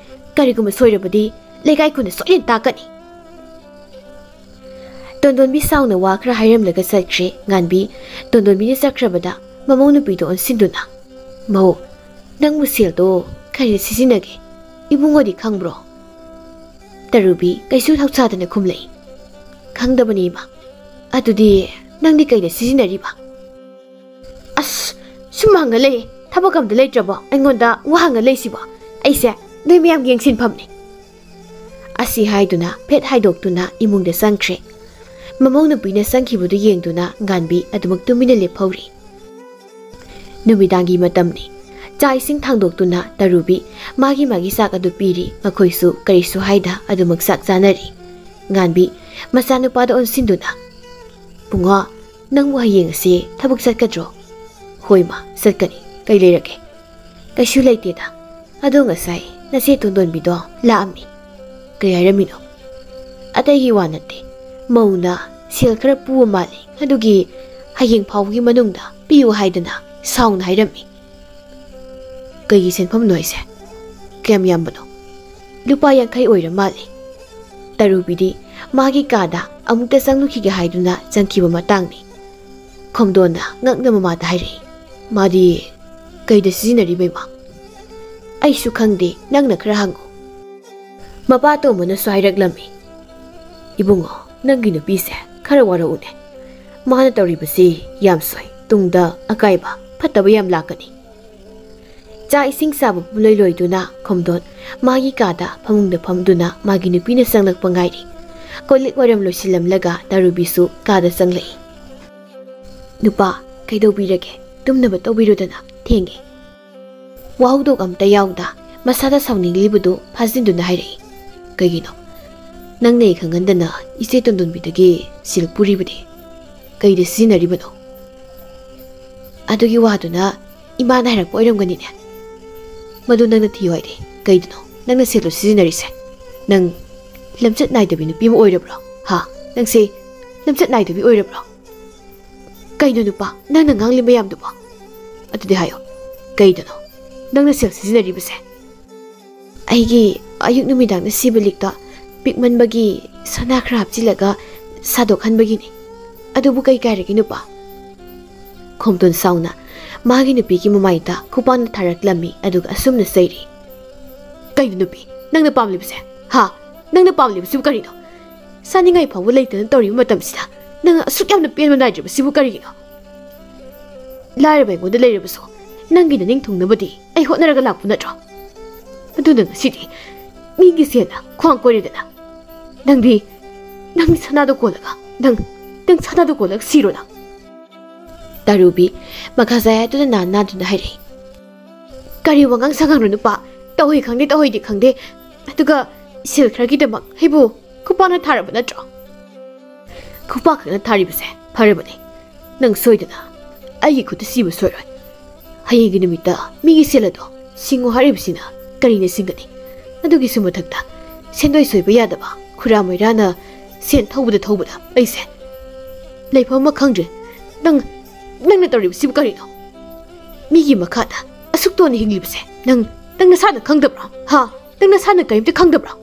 ꯀꯔꯤꯒꯨꯝꯕ ꯁꯣꯏꯔꯕꯗꯤ ꯂꯩꯀꯥꯏ ꯈꯨꯟꯗ ꯁꯣꯏꯗꯅ ꯇꯥꯛꯀꯅꯤ꯫" ꯇꯣꯟꯗꯣꯟꯕꯤ ꯁꯥꯎꯅ ꯋꯥ ꯈꯔ ꯍꯥꯏꯔꯝꯂꯒ ꯆꯠꯈ꯭ꯔꯦ꯫ ꯉꯥꯟꯕꯤ ꯇꯣꯟꯗꯣꯟꯕꯤꯅ ꯆꯠꯈ꯭ꯔꯕꯗ ꯃꯃꯧ ꯅꯨꯄꯤꯗ ꯑꯣꯟꯁꯤꯟꯗꯨꯅ, "ꯃꯧ, ꯅꯪꯕꯨ ꯁꯦꯜꯗꯣ ꯀꯔꯤꯗ ꯁꯤꯖꯤꯟꯅꯒꯦ? ꯏꯕꯨꯡꯉꯣꯗꯤ ꯈꯪꯕ꯭ꯔꯣ?" ꯇꯔꯨꯕꯤ ꯀꯩꯁꯨ ꯊꯧꯁꯥꯗꯅ ꯈꯨꯝꯂꯛꯏ, "ꯈꯪꯗꯕꯅꯤ ꯏꯃꯥ꯫ ꯑꯗꯨꯗꯤ ꯅꯪꯗꯤ ꯀꯩꯗ ꯁꯤꯖꯤꯟꯅꯔꯤꯕ?" "ꯑꯁ, ꯁꯨꯝ ꯍꯪꯉ ꯂꯩ꯫ ꯊꯕꯛ ꯑꯝꯇ ꯂꯩꯇ꯭ꯔꯕꯣ ꯑꯩꯉꯣꯟꯗ ꯋꯥ ꯍꯪꯉ ꯂꯩꯁꯤꯕꯣ? ꯑꯩꯁꯦ ꯅꯣꯏ ꯃꯌꯥꯝꯒꯤ ꯌꯦꯡꯁꯤꯟꯐꯝꯅꯤ꯫" ꯑꯁꯤ ꯍꯥꯏꯗꯨꯅ ꯐꯦꯠ ꯍꯥꯏꯗꯣꯛꯇꯨꯅ ꯏꯃꯨꯡꯗ ꯆꯪꯈ꯭ꯔꯦ꯫ ꯃꯃꯧ ꯅꯨꯄꯤꯅ ꯆꯪꯈꯤꯕꯗꯨ ꯌꯦꯡꯗꯨꯅ ꯉꯥꯟꯕꯤ ꯑꯗꯨꯃꯛ ꯇꯨꯃꯤꯟꯅ ꯂꯦꯞꯍꯧꯔꯤ꯫ ꯅꯨꯃꯤꯗꯥꯡꯒꯤ ꯃꯇꯝꯅꯤ꯫ ꯆꯥꯛ ꯏꯁꯤꯡ ꯊꯥꯡꯗꯣꯛꯇꯨꯅ ꯇꯔꯨꯕꯤ ꯃꯥꯒꯤ ꯃꯥꯒꯤ ꯆꯥꯛ ꯑꯗꯨ ꯄꯤꯔꯤ꯫ ꯃꯈꯣꯏꯁꯨ ꯀꯔꯤꯁꯨ ꯍꯥꯏꯗ ꯑꯗꯨꯃꯛ ꯆꯥꯛ ꯆꯥꯅꯔꯤ꯫ ꯉꯥꯟꯕꯤ ꯃꯆꯥꯅꯨꯄꯥꯗ ꯑꯣꯟꯁꯤꯟꯗꯨꯅ, "ꯕꯨꯡꯉꯣ, ꯅꯪꯕꯨ ꯍꯌꯦꯡ ꯑꯁꯤ ꯊꯕꯛ ꯆꯠꯀꯗ꯭ꯔꯣ?" "ꯍꯣꯏ ꯃꯥ, ꯆꯠꯀꯅꯤ꯫ ꯀꯩ ꯂꯩꯔꯒꯦ?" "ꯀꯩꯁꯨ ꯂꯩꯇꯦꯗ꯫ "ꯑꯗꯣ ꯉꯁꯥꯏ ꯅꯆꯦ ꯇꯣꯟꯗꯣꯟꯕꯤꯗꯣ ꯂꯥꯛꯑꯝꯃꯤ꯫ ꯀꯩ ꯍꯥꯏꯔꯝꯃꯤꯅꯣ?" "ꯑꯇꯩꯒꯤ ꯋꯥ ꯅꯠꯇꯦ, ꯃꯧꯅ ꯁꯦꯜ ꯈꯔ ꯄꯨꯕ ꯃꯥꯜꯂꯤ, ꯑꯗꯨꯒꯤ ꯍꯌꯦꯡ ꯐꯥꯎꯕꯒꯤ ꯃꯅꯨꯡꯗ ꯄꯤꯌꯨ ꯍꯥꯏꯗꯅ ꯁꯥꯎꯅ ꯍꯥꯏꯔꯝꯃꯤ꯫" "ꯀꯩꯒꯤ ꯁꯦꯟꯐꯝꯅꯣ ꯍꯥꯏꯁꯦ? ꯀꯌꯥꯝ ꯌꯥꯝꯕꯅꯣ?" "ꯂꯨꯄꯥ ꯌꯥꯡꯈꯩ ꯑꯣꯏꯔ ꯃꯥꯜꯂꯤ꯫" ꯇꯔꯨꯕꯤꯗꯤ ꯃꯥꯒꯤ ꯀꯥꯗ ꯑꯃꯨꯛꯇ ꯆꯪꯂꯨꯈꯤꯒꯦ ꯍꯥꯏꯗꯨꯅ ꯆꯪꯈꯤꯕ ꯃꯇꯥꯡꯅꯤ꯫ ꯈꯣꯝꯗꯣꯟꯅ ꯉꯛꯅ ꯃꯃꯥꯗ ꯍꯥꯏꯔꯛꯏ, "ꯃꯥꯗꯤ ꯀꯩꯗ ꯁꯤꯖꯤꯟꯅꯔꯤꯕ, ꯏꯃꯥ?" "ꯑꯩꯁꯨ ꯈꯪꯗꯦ, ꯅꯪꯅ ꯈꯔ ꯍꯪꯉꯨ꯫" ꯃꯄꯥ ꯇꯣꯝꯕꯅꯁꯨ ꯍꯥꯏꯔꯛꯂꯝꯃꯤ, "ꯏꯕꯨꯡꯉꯣ, ꯅꯪꯒꯤ ꯅꯨꯄꯤꯁꯦ ꯈꯔ ꯋꯥꯔꯛꯎꯅꯦ꯫ ꯃꯥꯅ ꯇꯧꯔꯤꯕꯁꯤ ꯌꯥꯝ ꯁꯣꯏ, ꯇꯨꯡꯗ ꯑꯀꯥꯏꯕ ꯐꯠꯇꯕ ꯌꯥꯝ ꯂꯥꯛꯀꯅꯤ꯫" ꯆꯥꯛ ꯏꯁꯤꯡ ꯆꯥꯕ ꯄꯨꯝꯂꯣꯏ ꯂꯣꯏꯗꯨꯅ ꯈꯣꯝꯗꯣꯟ ꯃꯥꯒꯤ ꯀꯥꯗ ꯐꯃꯨꯡꯗ ꯐꯝꯗꯨꯅ ꯃꯥꯒꯤ ꯅꯨꯄꯤꯅ ꯆꯪꯂꯛꯄ ꯉꯥꯏꯔꯤ꯫ ꯀꯣꯜꯂꯤꯛ ꯋꯥꯏꯔꯝ ꯂꯣꯏꯁꯤꯜꯂꯝꯂꯒ ꯇꯔꯨꯕꯤꯁꯨ ꯀꯥꯗ ꯆꯪꯂꯛꯏ꯫ "ꯅꯨꯄꯥ, ꯀꯩꯗꯧꯕꯤꯔꯒꯦ? ꯇꯨꯝꯅꯕ ꯇꯧꯕꯤꯔꯨꯗꯅ, ꯊꯦꯡꯉꯦ꯫" ꯋꯥꯍꯧꯗꯣꯛ ꯑꯝꯇ ꯌꯥꯎꯗ ꯃꯁꯥꯗ ꯁꯥꯎꯅꯤꯡꯂꯤꯕꯗꯨ ꯐꯥꯖꯤꯟꯗꯨꯅ ꯍꯥꯏꯔꯛꯏ, "ꯀꯩꯒꯤꯅꯣ? ꯅꯪꯅ ꯑꯩ ꯈꯪꯍꯟꯗꯅ ꯏꯆꯦ ꯇꯣꯟꯗꯣꯟꯕꯤꯗꯒꯤ ꯁꯦꯜ ꯄꯨꯔꯤꯕꯗꯤ ꯀꯩꯗ ꯁꯤꯖꯤꯟꯅꯔꯤꯕꯅꯣ?" "ꯑꯗꯨꯒꯤ ꯋꯥꯗꯨꯅ ꯏꯃꯥꯅ ꯍꯥꯏꯔꯛꯄ ꯑꯣꯏꯔꯝꯒꯅꯤꯅꯦ꯫" "ꯃꯗꯨ ꯅꯪꯅ ꯊꯤꯌꯨ ꯍꯥꯏꯗꯤ ꯀꯩꯗꯅꯣ ꯅꯪꯅ ꯁꯦꯜꯗꯣ ꯁꯤꯖꯤꯟꯅꯔꯤꯁꯦ? ꯅꯪ ꯂꯝꯆꯠ ꯅꯥꯏꯗꯕꯤ ꯅꯨꯄꯤ ꯑꯃ ꯑꯣꯏꯔꯕ꯭ꯔꯣ? ꯍꯥ? ꯅꯪꯁꯦ ꯂꯝꯆꯠ ꯅꯥꯏꯗꯕꯤ ꯑꯣꯏꯔꯕ꯭ꯔꯣ?" "ꯀꯩꯅꯣ ꯅꯨꯄꯥ, ꯅꯪꯅ ꯉꯥꯡꯂꯤ ꯃꯌꯥꯝꯗꯨꯕꯣ? ꯑꯗꯨꯗꯤ ꯍꯥꯏꯌꯣ, ꯀꯩꯗꯅꯣ ꯅꯪꯅ ꯁꯦꯜ ꯁꯤꯖꯤꯟꯅꯔꯤꯕꯁꯦ?" "ꯑꯩꯒꯤ ꯑꯌꯨꯛ ꯅꯨꯃꯤꯗꯥꯡꯗ ꯁꯤꯕ ꯂꯤꯛꯇꯣ ꯄꯤꯛꯃꯟꯕꯒꯤ ꯁꯅꯥ ꯈꯔ ꯍꯥꯞꯆꯤꯜꯂꯒ ꯁꯥꯗꯣꯛꯍꯟꯕꯒꯤꯅꯤ꯫ ꯑꯗꯨꯕꯨ ꯀꯩ ꯀꯥꯏꯔꯒꯦ ꯅꯨꯄꯥ?" ꯈꯣꯝꯗꯣꯟ ꯁꯥꯎꯅ ꯃꯥꯒꯤ ꯅꯨꯄꯤꯒꯤ ꯃꯃꯥꯏꯗ ꯈꯨꯄꯥꯛꯅ ꯊꯥꯔꯛꯂꯝꯃꯤ, ꯑꯗꯨꯒ ꯑꯁꯨꯝꯅ ꯆꯩꯔꯤ, "ꯀꯩꯅꯣ ꯅꯨꯄꯤ, ꯅꯪꯅ ꯄꯥꯝꯂꯤꯕꯁꯦ? ꯍꯥ? ꯅꯪꯅ ꯄꯥꯝꯂꯤꯕꯁꯤꯕꯨ ꯀꯔꯤꯅꯣ? ꯆꯥꯅꯤꯡꯉꯥꯏ ꯐꯥꯎꯕ ꯂꯩꯇꯅ ꯇꯧꯔꯤꯕ ꯃꯇꯝꯁꯤꯗ ꯅꯪ ꯑꯁꯨꯛ ꯌꯥꯝꯅ ꯄꯦꯟꯕ ꯅꯥꯏꯗ꯭ꯔꯤꯕꯁꯤꯕꯨ ꯀꯔꯤꯒꯤꯅꯣ? ꯂꯥꯏꯔꯕ ꯑꯩꯉꯣꯟꯗ ꯂꯩꯔꯕꯁꯨ ꯅꯪꯒꯤ ꯅꯅꯤꯡ ꯊꯨꯡꯅꯕꯗꯤ ꯑꯩ ꯍꯣꯠꯅꯔꯒ ꯂꯥꯛꯄ ꯅꯠꯇ꯭ꯔꯣ? ꯑꯗꯨꯅ ꯉꯁꯤꯗꯤ ꯃꯤꯒꯤ ꯁꯦꯜꯅ ꯈ꯭ꯋꯥꯡ ꯀꯣꯏꯔꯦꯗꯅ꯫ ꯅꯪꯗꯤ, ꯅꯪꯗꯤ ꯁꯅꯥꯗꯣ ꯀꯣꯜꯂꯒ, ꯅꯪ, ꯅꯪ ꯁꯅꯥꯗꯣ ꯀꯣꯜꯂꯒ ꯁꯤꯔꯣ ꯅꯪ꯫" ꯇꯔꯨꯕꯤ ꯃꯈꯥ ꯆꯥꯏ ꯍꯥꯏꯗꯨꯅ ꯅꯥꯟ ꯅꯥꯗꯨꯅ ꯍꯥꯏꯔꯛꯏ, "ꯀꯔꯤ ꯋꯥꯉꯥꯡ ꯁꯉꯥꯡꯅꯣ ꯅꯨꯄꯥ? ꯇꯧꯏ ꯈꯪꯗꯦ, ꯇꯧꯏꯗꯤ ꯈꯪꯗꯦ꯫ ꯑꯗꯨꯒ ꯁꯦꯜ ꯈꯔꯒꯤꯗꯃꯛ ꯑꯩꯕꯨ ꯈꯨꯄꯥꯛꯅ ꯊꯥꯔꯕ ꯅꯠꯇ꯭ꯔꯣ?" "ꯈꯨꯄꯥꯛ ꯈꯛꯅ ꯊꯥꯔꯤꯕꯁꯦ ꯐꯔꯕꯅꯤ꯫ ꯅꯪ ꯁꯣꯏꯗꯅ ꯑꯩꯒꯤ ꯈꯨꯠꯇ ꯁꯤꯕ ꯁꯣꯏꯔꯣꯏ꯫ ꯍꯌꯦꯡꯒꯤ ꯅꯨꯃꯤꯠꯇ ꯃꯤꯒꯤ ꯁꯦꯜ ꯑꯗꯣ ꯁꯤꯡꯉꯨ ꯍꯥꯏꯔꯤꯕꯁꯤꯅ ꯀꯔꯤꯅ ꯁꯤꯡꯒꯅꯤ? ꯑꯗꯨꯒꯤꯁꯨ ꯃꯊꯛꯇ ꯁꯦꯟꯗꯣꯏ ꯁꯣꯏꯕ ꯌꯥꯗꯕ ꯈꯨꯔꯥ ꯃꯩꯔꯥꯅ ꯁꯦꯟ ꯊꯧꯕꯗ ꯊꯧꯕꯗ ꯑꯩꯁꯦ ꯂꯩꯐꯝ ꯑꯃ ꯈꯪꯗ꯭ꯔꯦ꯫ ꯅꯪ, ꯅꯪꯅ ꯇꯧꯔꯤꯕꯁꯤꯕꯨ ꯀꯔꯤꯅꯣ? ꯃꯤꯒꯤ ꯃꯈꯥꯗ ꯑꯁꯨꯛ ꯇꯣꯟꯅ ꯍꯤꯡꯂꯤꯕꯁꯦ ꯅꯪ, ꯅꯪ ꯅꯁꯥꯅ ꯈꯪꯗꯕ꯭ꯔꯣ? ꯍꯥ? ꯅꯪ ꯅꯁꯥꯅ ꯀꯔꯤꯝꯇ ꯈꯪꯗꯕ꯭ꯔꯣ?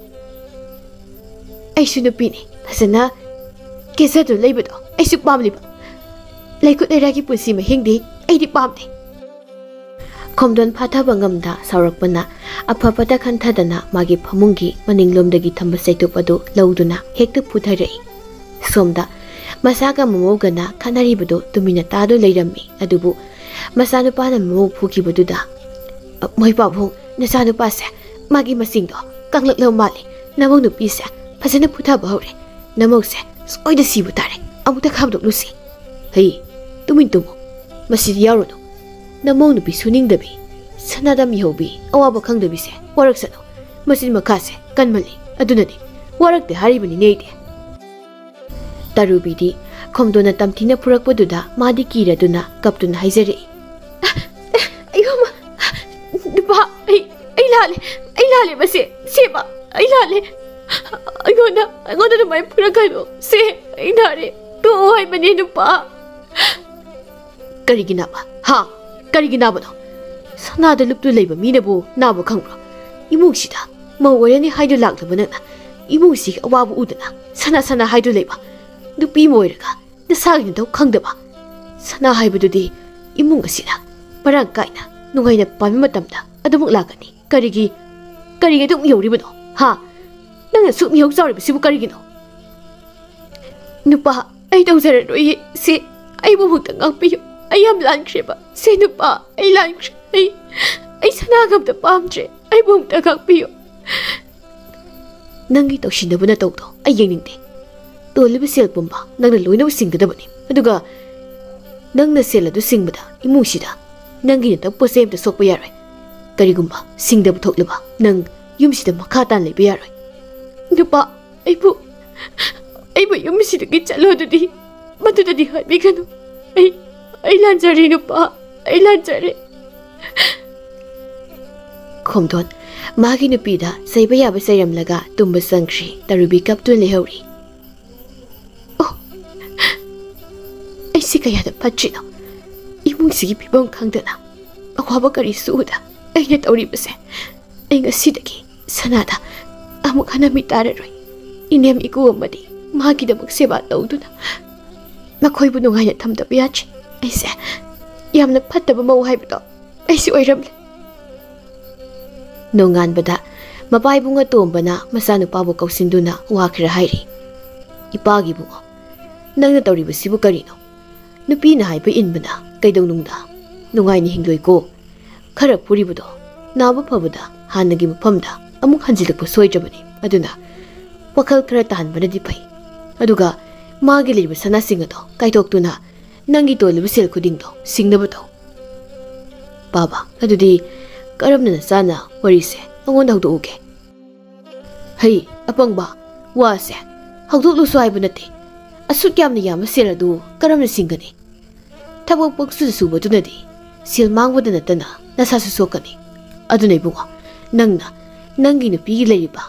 ꯑꯩꯁꯨ ꯅꯨꯄꯤꯅꯤ, ꯐꯖꯅ ꯀꯦꯖꯗꯨꯅ ꯂꯩꯕꯗꯣ ꯑꯩꯁꯨ ꯄꯥꯝꯂꯤꯕ꯫ ꯂꯩꯈꯨꯠ ꯂꯩꯔꯥꯒꯤ ꯄꯨꯟꯁꯤ ꯃꯍꯤꯡꯗꯤ ꯑꯩꯗꯤ ꯄꯥꯝꯗꯦ꯫ ꯈꯣꯝꯗꯣꯟ ꯐꯥꯊꯕ ꯉꯝꯗ ꯁꯥꯎꯔꯛꯄꯅ ꯑꯐꯕꯇ ꯈꯟꯊꯗꯅ ꯃꯥꯒꯤ ꯐꯃꯨꯡꯒꯤ ꯃꯅꯤꯡꯂꯣꯝꯗꯒꯤ ꯊꯝꯕ ꯆꯩꯇꯨꯞ ꯑꯗꯨ ꯂꯧꯗꯨꯅ ꯍꯦꯛꯇ ꯐꯨꯊꯔꯛꯏ꯫ ꯁꯣꯝꯗ ꯃꯁꯥꯒ ꯃꯃꯧꯒꯅ ꯈꯠꯅꯔꯤꯕꯗꯨ ꯇꯨꯃꯤꯟꯅ ꯇꯥꯗꯨꯅ ꯂꯩꯔꯝꯃꯤ꯫ ꯑꯗꯨꯕꯨ ꯃꯆꯥꯅꯨꯄꯥꯅ ꯃꯃꯧ ꯐꯨꯈꯤꯕꯗꯨꯗ, "ꯃꯣꯏ ꯄꯥꯕꯨꯡ, ꯅꯆꯥꯅꯨꯄꯥꯁꯦ ꯃꯥꯒꯤ ꯃꯁꯤꯡꯗꯣ ꯀꯪꯂꯛꯂꯕ ꯃꯥꯜꯂꯤ꯫ ꯅꯃꯧ ꯅꯨꯄꯤꯁꯦ ꯐꯖꯅ ꯐꯨꯊꯕ ꯍꯧꯔꯦ꯫ ꯅꯃꯧꯁꯦ ꯁꯣꯏꯗ ꯁꯤꯕ ꯇꯥꯔꯦ꯫ ꯑꯃꯨꯛꯇ ꯈꯥꯝꯗꯣꯛꯂꯨꯁꯤ꯫ ꯍꯩ, ꯇꯨꯃꯤꯟ ꯇꯨꯝꯃꯨ꯫ ꯃꯁꯤꯗꯤ ꯌꯥꯎꯔꯨꯅꯨ꯫ ꯅꯃꯧ ꯅꯨꯄꯤ ꯁꯨꯅꯤꯡꯗꯕꯤ, ꯁꯅꯥꯗ ꯃꯤꯍꯧꯕꯤ, ꯑꯋꯥꯕ ꯈꯪꯗꯕꯤꯁꯦ ꯋꯥꯔꯛꯁꯅꯨ꯫ ꯃꯆꯤꯟ ꯃꯈꯥꯁꯦ ꯀꯟꯃꯜꯂꯤ꯫ ꯑꯗꯨꯅꯅꯤ ꯋꯥꯔꯛꯇꯦ ꯍꯥꯏꯔꯤꯕꯅꯤꯅꯦ ꯑꯩꯗꯤ꯫" ꯇꯔꯨꯕꯤꯗꯤ ꯈꯣꯝꯗꯣꯟꯅ ꯇꯝꯊꯤꯅ ꯐꯨꯔꯛꯄꯗꯨꯗ ꯃꯥꯗꯤ ꯀꯤꯔꯗꯨꯅ ꯀꯞꯇꯨꯅ ꯍꯥꯏꯖꯔꯛꯏ꯫ "ꯑꯩꯌꯣꯃ, ꯅꯨꯄꯥ, ꯑꯩ, ꯑꯩ ꯂꯥꯜꯂꯦ, ꯑꯩ ꯂꯥꯜꯂꯦ ꯃꯁꯦ, ꯁꯦꯕ, ꯑꯩ ꯂꯥꯜꯂꯦ꯫ ꯑꯩꯉꯣꯟꯗ, ꯑꯩꯉꯣꯟꯗ ꯑꯗꯨꯃꯥꯏꯅ ꯐꯨꯔꯛꯀꯅꯨ ꯁꯦ, ꯑꯩ ꯅꯥꯔꯦ, ꯇꯣꯛꯑꯣ ꯍꯥꯏꯕꯅꯦ ꯅꯨꯄꯥ꯫" "ꯀꯔꯤꯒꯤ ꯅꯥꯕ? ꯍꯥ? ꯀꯔꯤꯒꯤ ꯅꯥꯕꯅꯣ? ꯁꯅꯥꯗ ꯂꯨꯞꯇꯨ ꯂꯩꯕ ꯃꯤꯅꯕꯨ ꯅꯥꯕ ꯈꯪꯕ꯭ꯔꯣ? ꯏꯃꯨꯡꯁꯤꯗ ꯃꯧ ꯑꯣꯏꯔꯅꯤ ꯍꯥꯏꯗꯨ ꯂꯥꯛꯂꯕ ꯅꯪꯅ ꯏꯃꯨꯡꯁꯤꯒꯤ ꯑꯋꯥꯕ ꯎꯗꯅ ꯁꯅꯥ ꯁꯅꯥ ꯍꯥꯏꯗꯨ ꯂꯩꯕ ꯅꯨꯄꯤ ꯑꯃ ꯑꯣꯏꯔꯒ ꯅꯁꯥꯒꯤ ꯅꯊꯧ ꯈꯪꯗꯕ꯫ ꯁꯅꯥ ꯍꯥꯏꯕꯗꯨꯗꯤ ꯏꯃꯨꯡ ꯑꯁꯤꯅ ꯃꯔꯥꯡ ꯀꯥꯏꯅ ꯅꯨꯡꯉꯥꯏꯅ ꯄꯥꯟꯕ ꯃꯇꯝꯗ ꯑꯗꯨꯃꯛ ꯂꯥꯛꯀꯅꯤ꯫ ꯀꯔꯤꯒꯤ, ꯀꯔꯤꯒꯤ ꯑꯗꯨꯛ ꯌꯧꯔꯤꯕꯅꯣ? ꯍꯥ? ꯅꯪꯅ ꯁꯨꯛ ꯃꯤꯍꯧ ꯆꯥꯎꯔꯤꯕꯁꯤꯕꯨ ꯀꯔꯤꯒꯤꯅꯣ?" "ꯅꯨꯄꯥ, ꯑꯩ ꯇꯧꯖꯔꯔꯣꯏꯌꯦ꯫ ꯁꯦ, ꯑꯩꯕꯨ ꯑꯃꯨꯛꯇ ꯉꯥꯛꯄꯤꯌꯨ꯫ ꯑꯩ ꯌꯥꯝ ꯂꯥꯟꯈ꯭ꯔꯦꯕ꯫ ꯁꯦ, ꯅꯨꯄꯥ, ꯑꯩ ꯂꯥꯟꯈ꯭ꯔꯦ꯫ ꯑꯩ, ꯑꯩ ꯁꯅꯥꯒ ꯑꯝꯇ ꯄꯥꯝꯗ꯭ꯔꯦ꯫ ꯑꯩꯕꯨ ꯑꯃꯨꯛꯇ ꯉꯥꯛꯄꯤꯌꯨ꯫" "ꯅꯪꯒꯤ ꯇꯧꯁꯤꯟꯅꯕ ꯅꯇꯧꯗꯣ ꯑꯩ ꯌꯦꯡꯅꯤꯡꯗꯦ꯫ ꯇꯣꯜꯂꯤꯕ ꯁꯦꯜ ꯄꯨꯝꯕ ꯅꯪꯅ ꯂꯣꯏꯅꯃꯛ ꯁꯤꯡꯒꯗꯕꯅꯤ꯫ ꯑꯗꯨꯒ ꯅꯪꯅ ꯁꯦꯜ ꯑꯗꯨ ꯁꯤꯡꯕꯗ ꯏꯃꯨꯡꯁꯤꯗ ꯅꯪꯒꯤ ꯅꯇꯪ ꯄꯣꯠ ꯆꯩ ꯑꯃꯇ ꯁꯣꯛꯄ ꯌꯥꯔꯣꯏ꯫ ꯀꯔꯤꯒꯨꯝꯕ ꯁꯤꯡꯗꯕ ꯊꯣꯛꯂꯕ ꯅꯪ ꯌꯨꯝꯁꯤꯗ ꯃꯈꯥ ꯇꯥꯅ ꯂꯩꯕ ꯌꯥꯔꯣꯏ꯫" "ꯅꯨꯄꯥ, ꯑꯩꯕꯨ, ꯑꯩꯕꯨ ꯌꯨꯝꯁꯤꯗꯒꯤ ꯆꯠꯂꯣ ꯑꯗꯨꯗꯤ꯫ ꯃꯗꯨꯗꯗꯤ ꯍꯥꯏꯕꯤꯒꯅꯨ꯫ ꯑꯩ, ꯑꯩ ꯂꯥꯟꯖꯔꯦ ꯅꯨꯄꯥ, ꯑꯩ ꯂꯥꯟꯖꯔꯦ꯫" ꯈꯣꯝꯗꯣꯟ ꯃꯥꯒꯤ ꯅꯨꯄꯤꯗ ꯆꯩꯕ ꯌꯥꯕ ꯆꯩꯔꯝꯂꯒ ꯇꯨꯝꯕ ꯆꯪꯈ꯭ꯔꯤ꯫ ꯇꯔꯨꯕꯤ ꯀꯞꯇꯨꯅ ꯂꯩꯍꯧꯔꯤ꯫ ꯑꯣ, ꯑꯩꯁꯤ ꯀꯌꯥꯗ ꯐꯠꯇ꯭ꯔꯤꯅꯣ! ꯏꯃꯨꯡꯁꯤꯒꯤ ꯐꯤꯕꯝ ꯈꯪꯗꯅ ꯑꯋꯥꯕ ꯀꯔꯤꯁꯨ ꯎꯗ ꯑꯩꯅ ꯇꯧꯔꯤꯕꯁꯦ꯫ ꯑꯩ ꯉꯁꯤꯗꯒꯤ ꯁꯅꯥꯗ ꯑꯃꯨꯛ ꯍꯟꯅ ꯃꯤ ꯇꯥꯔꯔꯣꯏ꯫ ꯏꯅꯦꯝ ꯏꯀꯨ ꯑꯃꯗꯤ ꯃꯥꯒꯤꯗꯃꯛ ꯁꯦꯕꯥ ꯇꯧꯗꯨꯅ ꯃꯈꯣꯏꯕꯨ ꯅꯨꯡꯉꯥꯏꯅ ꯊꯝꯗꯕ ꯌꯥꯗ꯭ꯔꯦ꯫ ꯑꯩꯁꯦ ꯌꯥꯝꯅ ꯐꯠꯇꯕ ꯃꯧ ꯍꯥꯏꯕꯗꯣ ꯑꯩꯁꯦ ꯑꯣꯏꯔꯝꯂꯦ꯫ ꯅꯣꯡꯉꯥꯟꯕꯗ ꯃꯄꯥ ꯏꯕꯨꯡ ꯑꯇꯣꯝꯕꯅ ꯃꯆꯥꯅꯨꯄꯥꯕꯨ ꯀꯧꯁꯤꯟꯗꯨꯅ ꯋꯥ ꯈꯔ ꯍꯥꯏꯔꯤ꯫ "ꯏꯄꯥꯒꯤ ꯏꯕꯨꯡꯉꯣ, ꯅꯪꯅ ꯇꯧꯔꯤꯕꯁꯤꯕꯨ ꯀꯔꯤꯅꯣ? ꯅꯨꯄꯤꯅ ꯍꯥꯏꯕ ꯏꯟꯕꯅ ꯀꯩꯗꯧꯅꯨꯡꯗ ꯅꯨꯡꯉꯥꯏꯅ ꯍꯤꯡꯂꯣꯏꯀꯣ꯫ ꯈꯔ ꯐꯨꯔꯤꯕꯗꯣ ꯅꯥꯕ ꯐꯕꯗ ꯍꯥꯟꯅꯒꯤ ꯃꯐꯝꯗ ꯑꯃꯨꯛ ꯍꯟꯖꯤꯜꯂꯛꯄ ꯁꯣꯏꯗ꯭ꯔꯕꯅꯤ꯫ ꯑꯗꯨꯅ ꯋꯥꯈꯜ ꯈꯔ ꯇꯥꯍꯟꯕꯅꯗꯤ ꯐꯩ꯫ ꯑꯗꯨꯒ ꯃꯥꯒꯤ ꯂꯩꯔꯤꯕ ꯁꯅꯥꯁꯤꯡ ꯑꯗꯣ ꯀꯥꯏꯊꯣꯛꯇꯨꯅ ꯅꯪꯒꯤ ꯇꯣꯜꯂꯤꯕ ꯁꯦꯜ ꯈꯨꯗꯤꯡꯗꯣ ꯁꯤꯡꯅꯕ ꯇꯧ꯫" "ꯕꯥꯕꯥ, ꯑꯗꯨꯗꯤ ꯀꯔꯝꯅ ꯅꯆꯥꯅ ꯋꯥꯔꯤꯁꯦ ꯑꯩꯉꯣꯟꯗ ꯍꯧꯗꯣꯛꯎꯒꯦ?" "ꯍꯩ, ꯑꯄꯪꯕ, ꯋꯥꯁꯦ ꯍꯧꯗꯣꯛꯂꯨꯁꯨ ꯍꯥꯏꯕ ꯅꯠꯇꯦ꯫ ꯑꯁꯨꯛ ꯌꯥꯝꯅ ꯌꯥꯝꯕ ꯁꯦꯜ ꯑꯗꯨ ꯀꯔꯝꯅ ꯁꯤꯡꯒꯅꯤ? ꯊꯕꯛ ꯄꯪꯁꯨꯗ ꯁꯨꯕꯗꯨꯅꯗꯤ ꯁꯦꯜ ꯃꯥꯡꯕꯗ ꯅꯠꯇꯅ ꯅꯁꯥꯁꯨ ꯁꯣꯛꯀꯅꯤ꯫ ꯑꯗꯨꯅ ꯏꯕꯨꯡꯉꯣ, ꯅꯪꯅ ꯅꯪꯒꯤ ꯅꯨꯄꯤꯒꯤ ꯂꯩꯔꯤꯕ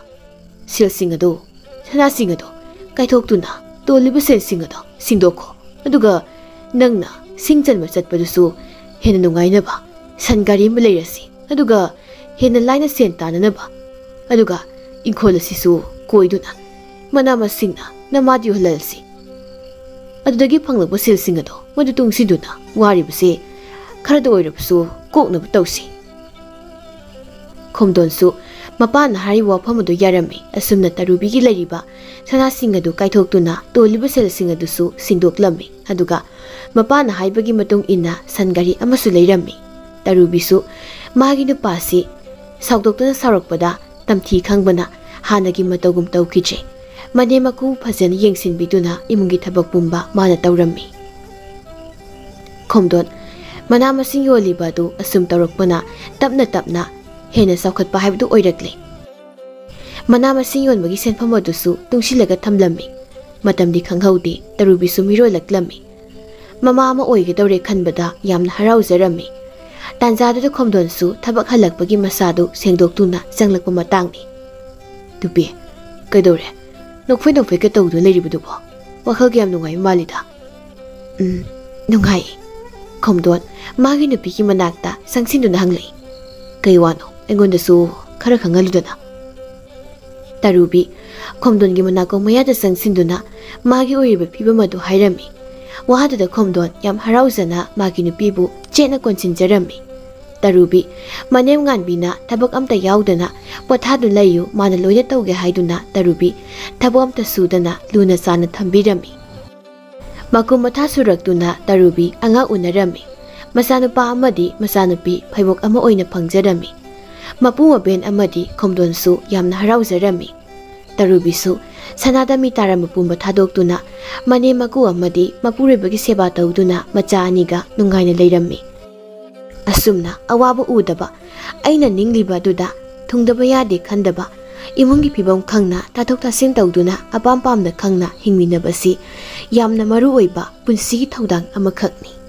ꯁꯦꯜꯁꯤꯡ ꯑꯗꯨ, ꯁꯅꯥꯁꯤꯡ ꯑꯗꯨ ꯀꯥꯏꯊꯣꯛꯇꯨꯅ ꯇꯣꯜꯂꯤꯕ ꯁꯦꯜꯁꯤꯡ ꯑꯗꯨ ꯁꯤꯡꯗꯣꯛꯈꯣ꯫ ꯑꯗꯨꯒ ꯅꯪꯅ ꯁꯤꯡ ꯆꯟꯕ ꯆꯠꯄꯗꯨꯁꯨ ꯍꯦꯟꯅ ꯅꯨꯡꯉꯥꯏꯅꯕ ꯁꯟ ꯒꯥꯔꯤ ꯑꯃ ꯂꯩꯔꯁꯤ꯫ ꯑꯗꯨꯒ ꯍꯦꯟꯅ ꯂꯥꯏꯅ ꯁꯦꯟ ꯇꯥꯅꯅꯕ꯫ ꯑꯗꯨꯒ ꯏꯪꯈꯣꯜ ꯑꯁꯤꯁꯨ ꯀꯣꯏꯗꯨꯅ ꯃꯅꯥ ꯃꯁꯤꯡꯅ ꯅꯃꯥꯗ ꯌꯣꯜꯍꯜꯂꯁꯤ꯫ ꯑꯗꯨꯗꯒꯤ ꯐꯪꯂꯛꯄ ꯁꯦꯜꯁꯤꯡ ꯑꯗꯣ ꯃꯗꯨ ꯇꯨꯡꯁꯤꯟꯗꯨꯅ ꯋꯥꯔꯤꯕꯁꯦ ꯈꯔꯗ ꯑꯣꯏꯔꯕꯁꯨ ꯀꯣꯛꯅꯕ ꯇꯧꯁꯤ꯫" ꯈꯣꯝꯗꯣꯟꯁꯨ ꯃꯄꯥꯅ ꯍꯥꯏꯔꯤꯕ ꯋꯥꯐꯝ ꯑꯗꯨ ꯌꯥꯔꯝꯃꯤ꯫ ꯑꯁꯨꯝꯅ ꯇꯔꯨꯕꯤꯒꯤ ꯂꯩꯔꯤꯕ ꯁꯅꯥꯁꯤꯡ ꯑꯗꯨ ꯀꯥꯏꯊꯣꯛꯇꯨꯅ ꯇꯣꯜꯂꯤꯕ ꯁꯦꯜꯁꯤꯡ ꯑꯗꯨꯁꯨ ꯁꯤꯡꯗꯣꯛꯂꯝꯃꯤ꯫ ꯑꯗꯨꯒ ꯃꯄꯥꯅ ꯍꯥꯏꯕꯒꯤ ꯃꯇꯨꯡ ꯏꯟꯅ ꯁꯟ ꯒꯥꯔꯤ ꯑꯃꯁꯨ ꯂꯩꯔꯝꯃꯤ꯫ ꯇꯔꯨꯕꯤꯁꯨ ꯃꯥꯒꯤ ꯅꯨꯄꯥꯁꯤ ꯁꯥꯎꯗꯣꯛꯇꯨꯅ ꯁꯥꯎꯔꯛꯄꯗ ꯇꯝꯊꯤ ꯈꯪꯕꯅ ꯍꯥꯟꯅꯒꯤ ꯃꯇꯧꯒꯨꯝ ꯇꯧꯈꯤꯗ꯭ꯔꯦ꯫ ꯃꯅꯦꯝ ꯃꯀꯨ ꯐꯖꯅ ꯌꯦꯡꯁꯤꯟꯕꯤꯗꯨꯅ ꯏꯃꯨꯡꯒꯤ ꯊꯕꯛ ꯄꯨꯝꯕ ꯃꯥꯅ ꯇꯧꯔꯝꯃꯤ꯫ ꯈꯣꯝꯗꯣꯟ ꯃꯅꯥ ꯃꯁꯤꯡ ꯌꯣꯜꯂꯤꯕ ꯑꯗꯨ ꯑꯁꯨꯝ ꯇꯧꯔꯛꯄꯅ ꯇꯞꯅ ꯇꯞꯅ ꯍꯦꯟꯅ ꯆꯥꯎꯈꯠꯄ ꯍꯥꯏꯕꯗꯨ ꯑꯣꯏꯔꯛꯂꯦ꯫ ꯃꯅꯥ ꯃꯁꯤꯡ ꯌꯣꯟꯕꯒꯤ ꯁꯦꯟꯐꯝ ꯑꯗꯨꯁꯨ ꯇꯨꯡꯁꯤꯜꯂꯒ ꯊꯝꯂꯝꯃꯤ꯫ ꯃꯇꯝꯗꯤ ꯈꯪꯍꯧꯗꯦ, ꯇꯔꯨꯕꯤꯁꯨ ꯃꯤꯔꯣꯜꯂꯛꯂꯝꯃꯤ꯫ ꯃꯃꯥ ꯑꯃ ꯑꯣꯏꯒꯗꯧꯔꯦ ꯈꯟꯕꯗ ꯌꯥꯝꯅ ꯍꯔꯥꯎꯖꯔꯝꯃꯤ꯫ ꯇꯥꯟꯖꯥꯗꯨꯗ ꯈꯣꯝꯗꯣꯟꯁꯨ ꯊꯕꯛ ꯍꯜꯂꯛꯄꯒꯤ ꯃꯁꯥꯗꯨ ꯁꯦꯡꯗꯣꯛꯇꯨꯅ ꯆꯪꯂꯛꯄ ꯃꯇꯥꯡꯅꯤ꯫ "ꯇꯨꯄꯤ, ꯀꯩꯗꯧꯔꯦ? ꯅꯣꯛꯐꯦ ꯅꯣꯛꯐꯦꯒ ꯇꯧꯗꯨꯅ ꯂꯩꯔꯤꯕꯗꯨꯕꯣ? ꯋꯥꯈꯜ ꯀꯌꯥꯝ ꯅꯨꯡꯉꯥꯏ ꯃꯥꯜꯂꯤꯗ?" "ꯎꯝ, ꯅꯨꯡꯉꯥꯏ꯫" ꯈꯣꯝꯗꯣꯟ ꯃꯥꯒꯤ ꯅꯨꯄꯤꯒꯤ ꯃꯅꯥꯛꯇ ꯆꯪꯁꯤꯟꯗꯨꯅ ꯍꯪꯂꯛꯏ꯫ "ꯀꯩ ꯋꯥꯅꯣ? ꯑꯩꯉꯣꯟꯗꯁꯨ ꯈꯔ ꯈꯪꯍꯜꯂꯨꯗꯅ꯫" ꯇꯔꯨꯕꯤ ꯈꯣꯝꯗꯣꯟꯒꯤ ꯃꯅꯥꯀꯣꯡ ꯃꯌꯥꯗ ꯆꯪꯁꯤꯟꯗꯨꯅ ꯃꯥꯒꯤ ꯑꯣꯏꯔꯤꯕ ꯐꯤꯕꯝ ꯑꯗꯨ ꯍꯥꯏꯔꯝꯃꯤ꯫ ꯋꯥꯗꯨꯗ ꯈꯣꯝꯗꯣꯟ ꯌꯥꯝ ꯍꯔꯥꯎꯖꯅ ꯃꯥꯒꯤ ꯅꯨꯄꯤꯕꯨ ꯆꯦꯠꯅ ꯀꯣꯟꯁꯤꯟꯖꯔꯝꯃꯤ꯫ ꯇꯔꯨꯕꯤ ꯃꯅꯦꯝ ꯉꯥꯟꯕꯤꯅ ꯊꯕꯛ ꯑꯝꯇ ꯌꯥꯎꯗꯅ "ꯄꯣꯊꯥꯗꯨ ꯂꯩꯌꯨ, ꯃꯥꯅ ꯂꯣꯏꯅ ꯇꯧꯒꯦ" ꯍꯥꯏꯗꯨꯅ ꯇꯔꯨꯕꯤ ꯊꯕꯛ ꯑꯝꯇ ꯁꯨꯗꯅ ꯂꯨꯅ ꯆꯥꯟꯅ ꯊꯝꯕꯤꯔꯝꯃꯤ꯫ ꯃꯀꯨꯝ ꯃꯊꯥ ꯁꯨꯔꯛꯇꯨꯅ ꯇꯔꯨꯕꯤ ꯑꯉꯥꯡ ꯎꯅꯔꯝꯃꯤ꯫ ꯃꯆꯥꯅꯨꯄꯥ ꯑꯃꯗꯤ ꯃꯆꯥꯅꯨꯄꯤ ꯐꯩꯕꯣꯛ ꯑꯃ ꯑꯣꯏꯅ ꯐꯪꯖꯔꯝꯃꯤ꯫ ꯃꯄꯨ ꯃꯕꯦꯟ ꯑꯃꯗꯤ ꯈꯣꯝꯗꯣꯟꯁꯨ ꯌꯥꯝꯅ ꯍꯔꯥꯎꯖꯔꯝꯃꯤ꯫ ꯇꯔꯨꯕꯤꯁꯨ ꯁꯅꯥꯗ ꯃꯤ ꯇꯥꯔꯝꯕ ꯄꯨꯝꯕ ꯊꯥꯗꯣꯛꯇꯨꯅ ꯃꯅꯦꯝ ꯃꯀꯨ ꯑꯃꯗꯤ ꯃꯄꯨꯔꯣꯏꯕꯒꯤ ꯁꯦꯕꯥ ꯇꯧꯗꯨꯅ ꯃꯆꯥ ꯑꯅꯤꯒ ꯅꯨꯡꯉꯥꯏꯅ ꯂꯩꯔꯝꯃꯤ꯫ ꯑꯁꯨꯝꯅ ꯑꯋꯥꯕ ꯎꯗꯕ, ꯑꯩꯅ ꯅꯤꯡꯂꯤꯕ ꯑꯗꯨꯗ ꯊꯨꯡꯗꯕ ꯌꯥꯗꯦ ꯈꯟꯗꯕ, ꯏꯃꯨꯡꯒꯤ ꯐꯤꯕꯝ ꯈꯪꯅ ꯇꯥꯊꯣꯛ ꯇꯥꯁꯤꯟ ꯇꯧꯗꯨꯅ ꯑꯄꯥꯝ ꯄꯥꯝꯗ ꯈꯪꯅ ꯍꯤꯡꯃꯤꯟꯅꯕꯁꯤ ꯌꯥꯝꯅ ꯃꯔꯨ ꯑꯣꯏꯕ ꯄꯨꯟꯁꯤꯒꯤ ꯊꯧꯗꯥꯡ ꯑꯃꯈꯛꯅꯤ꯫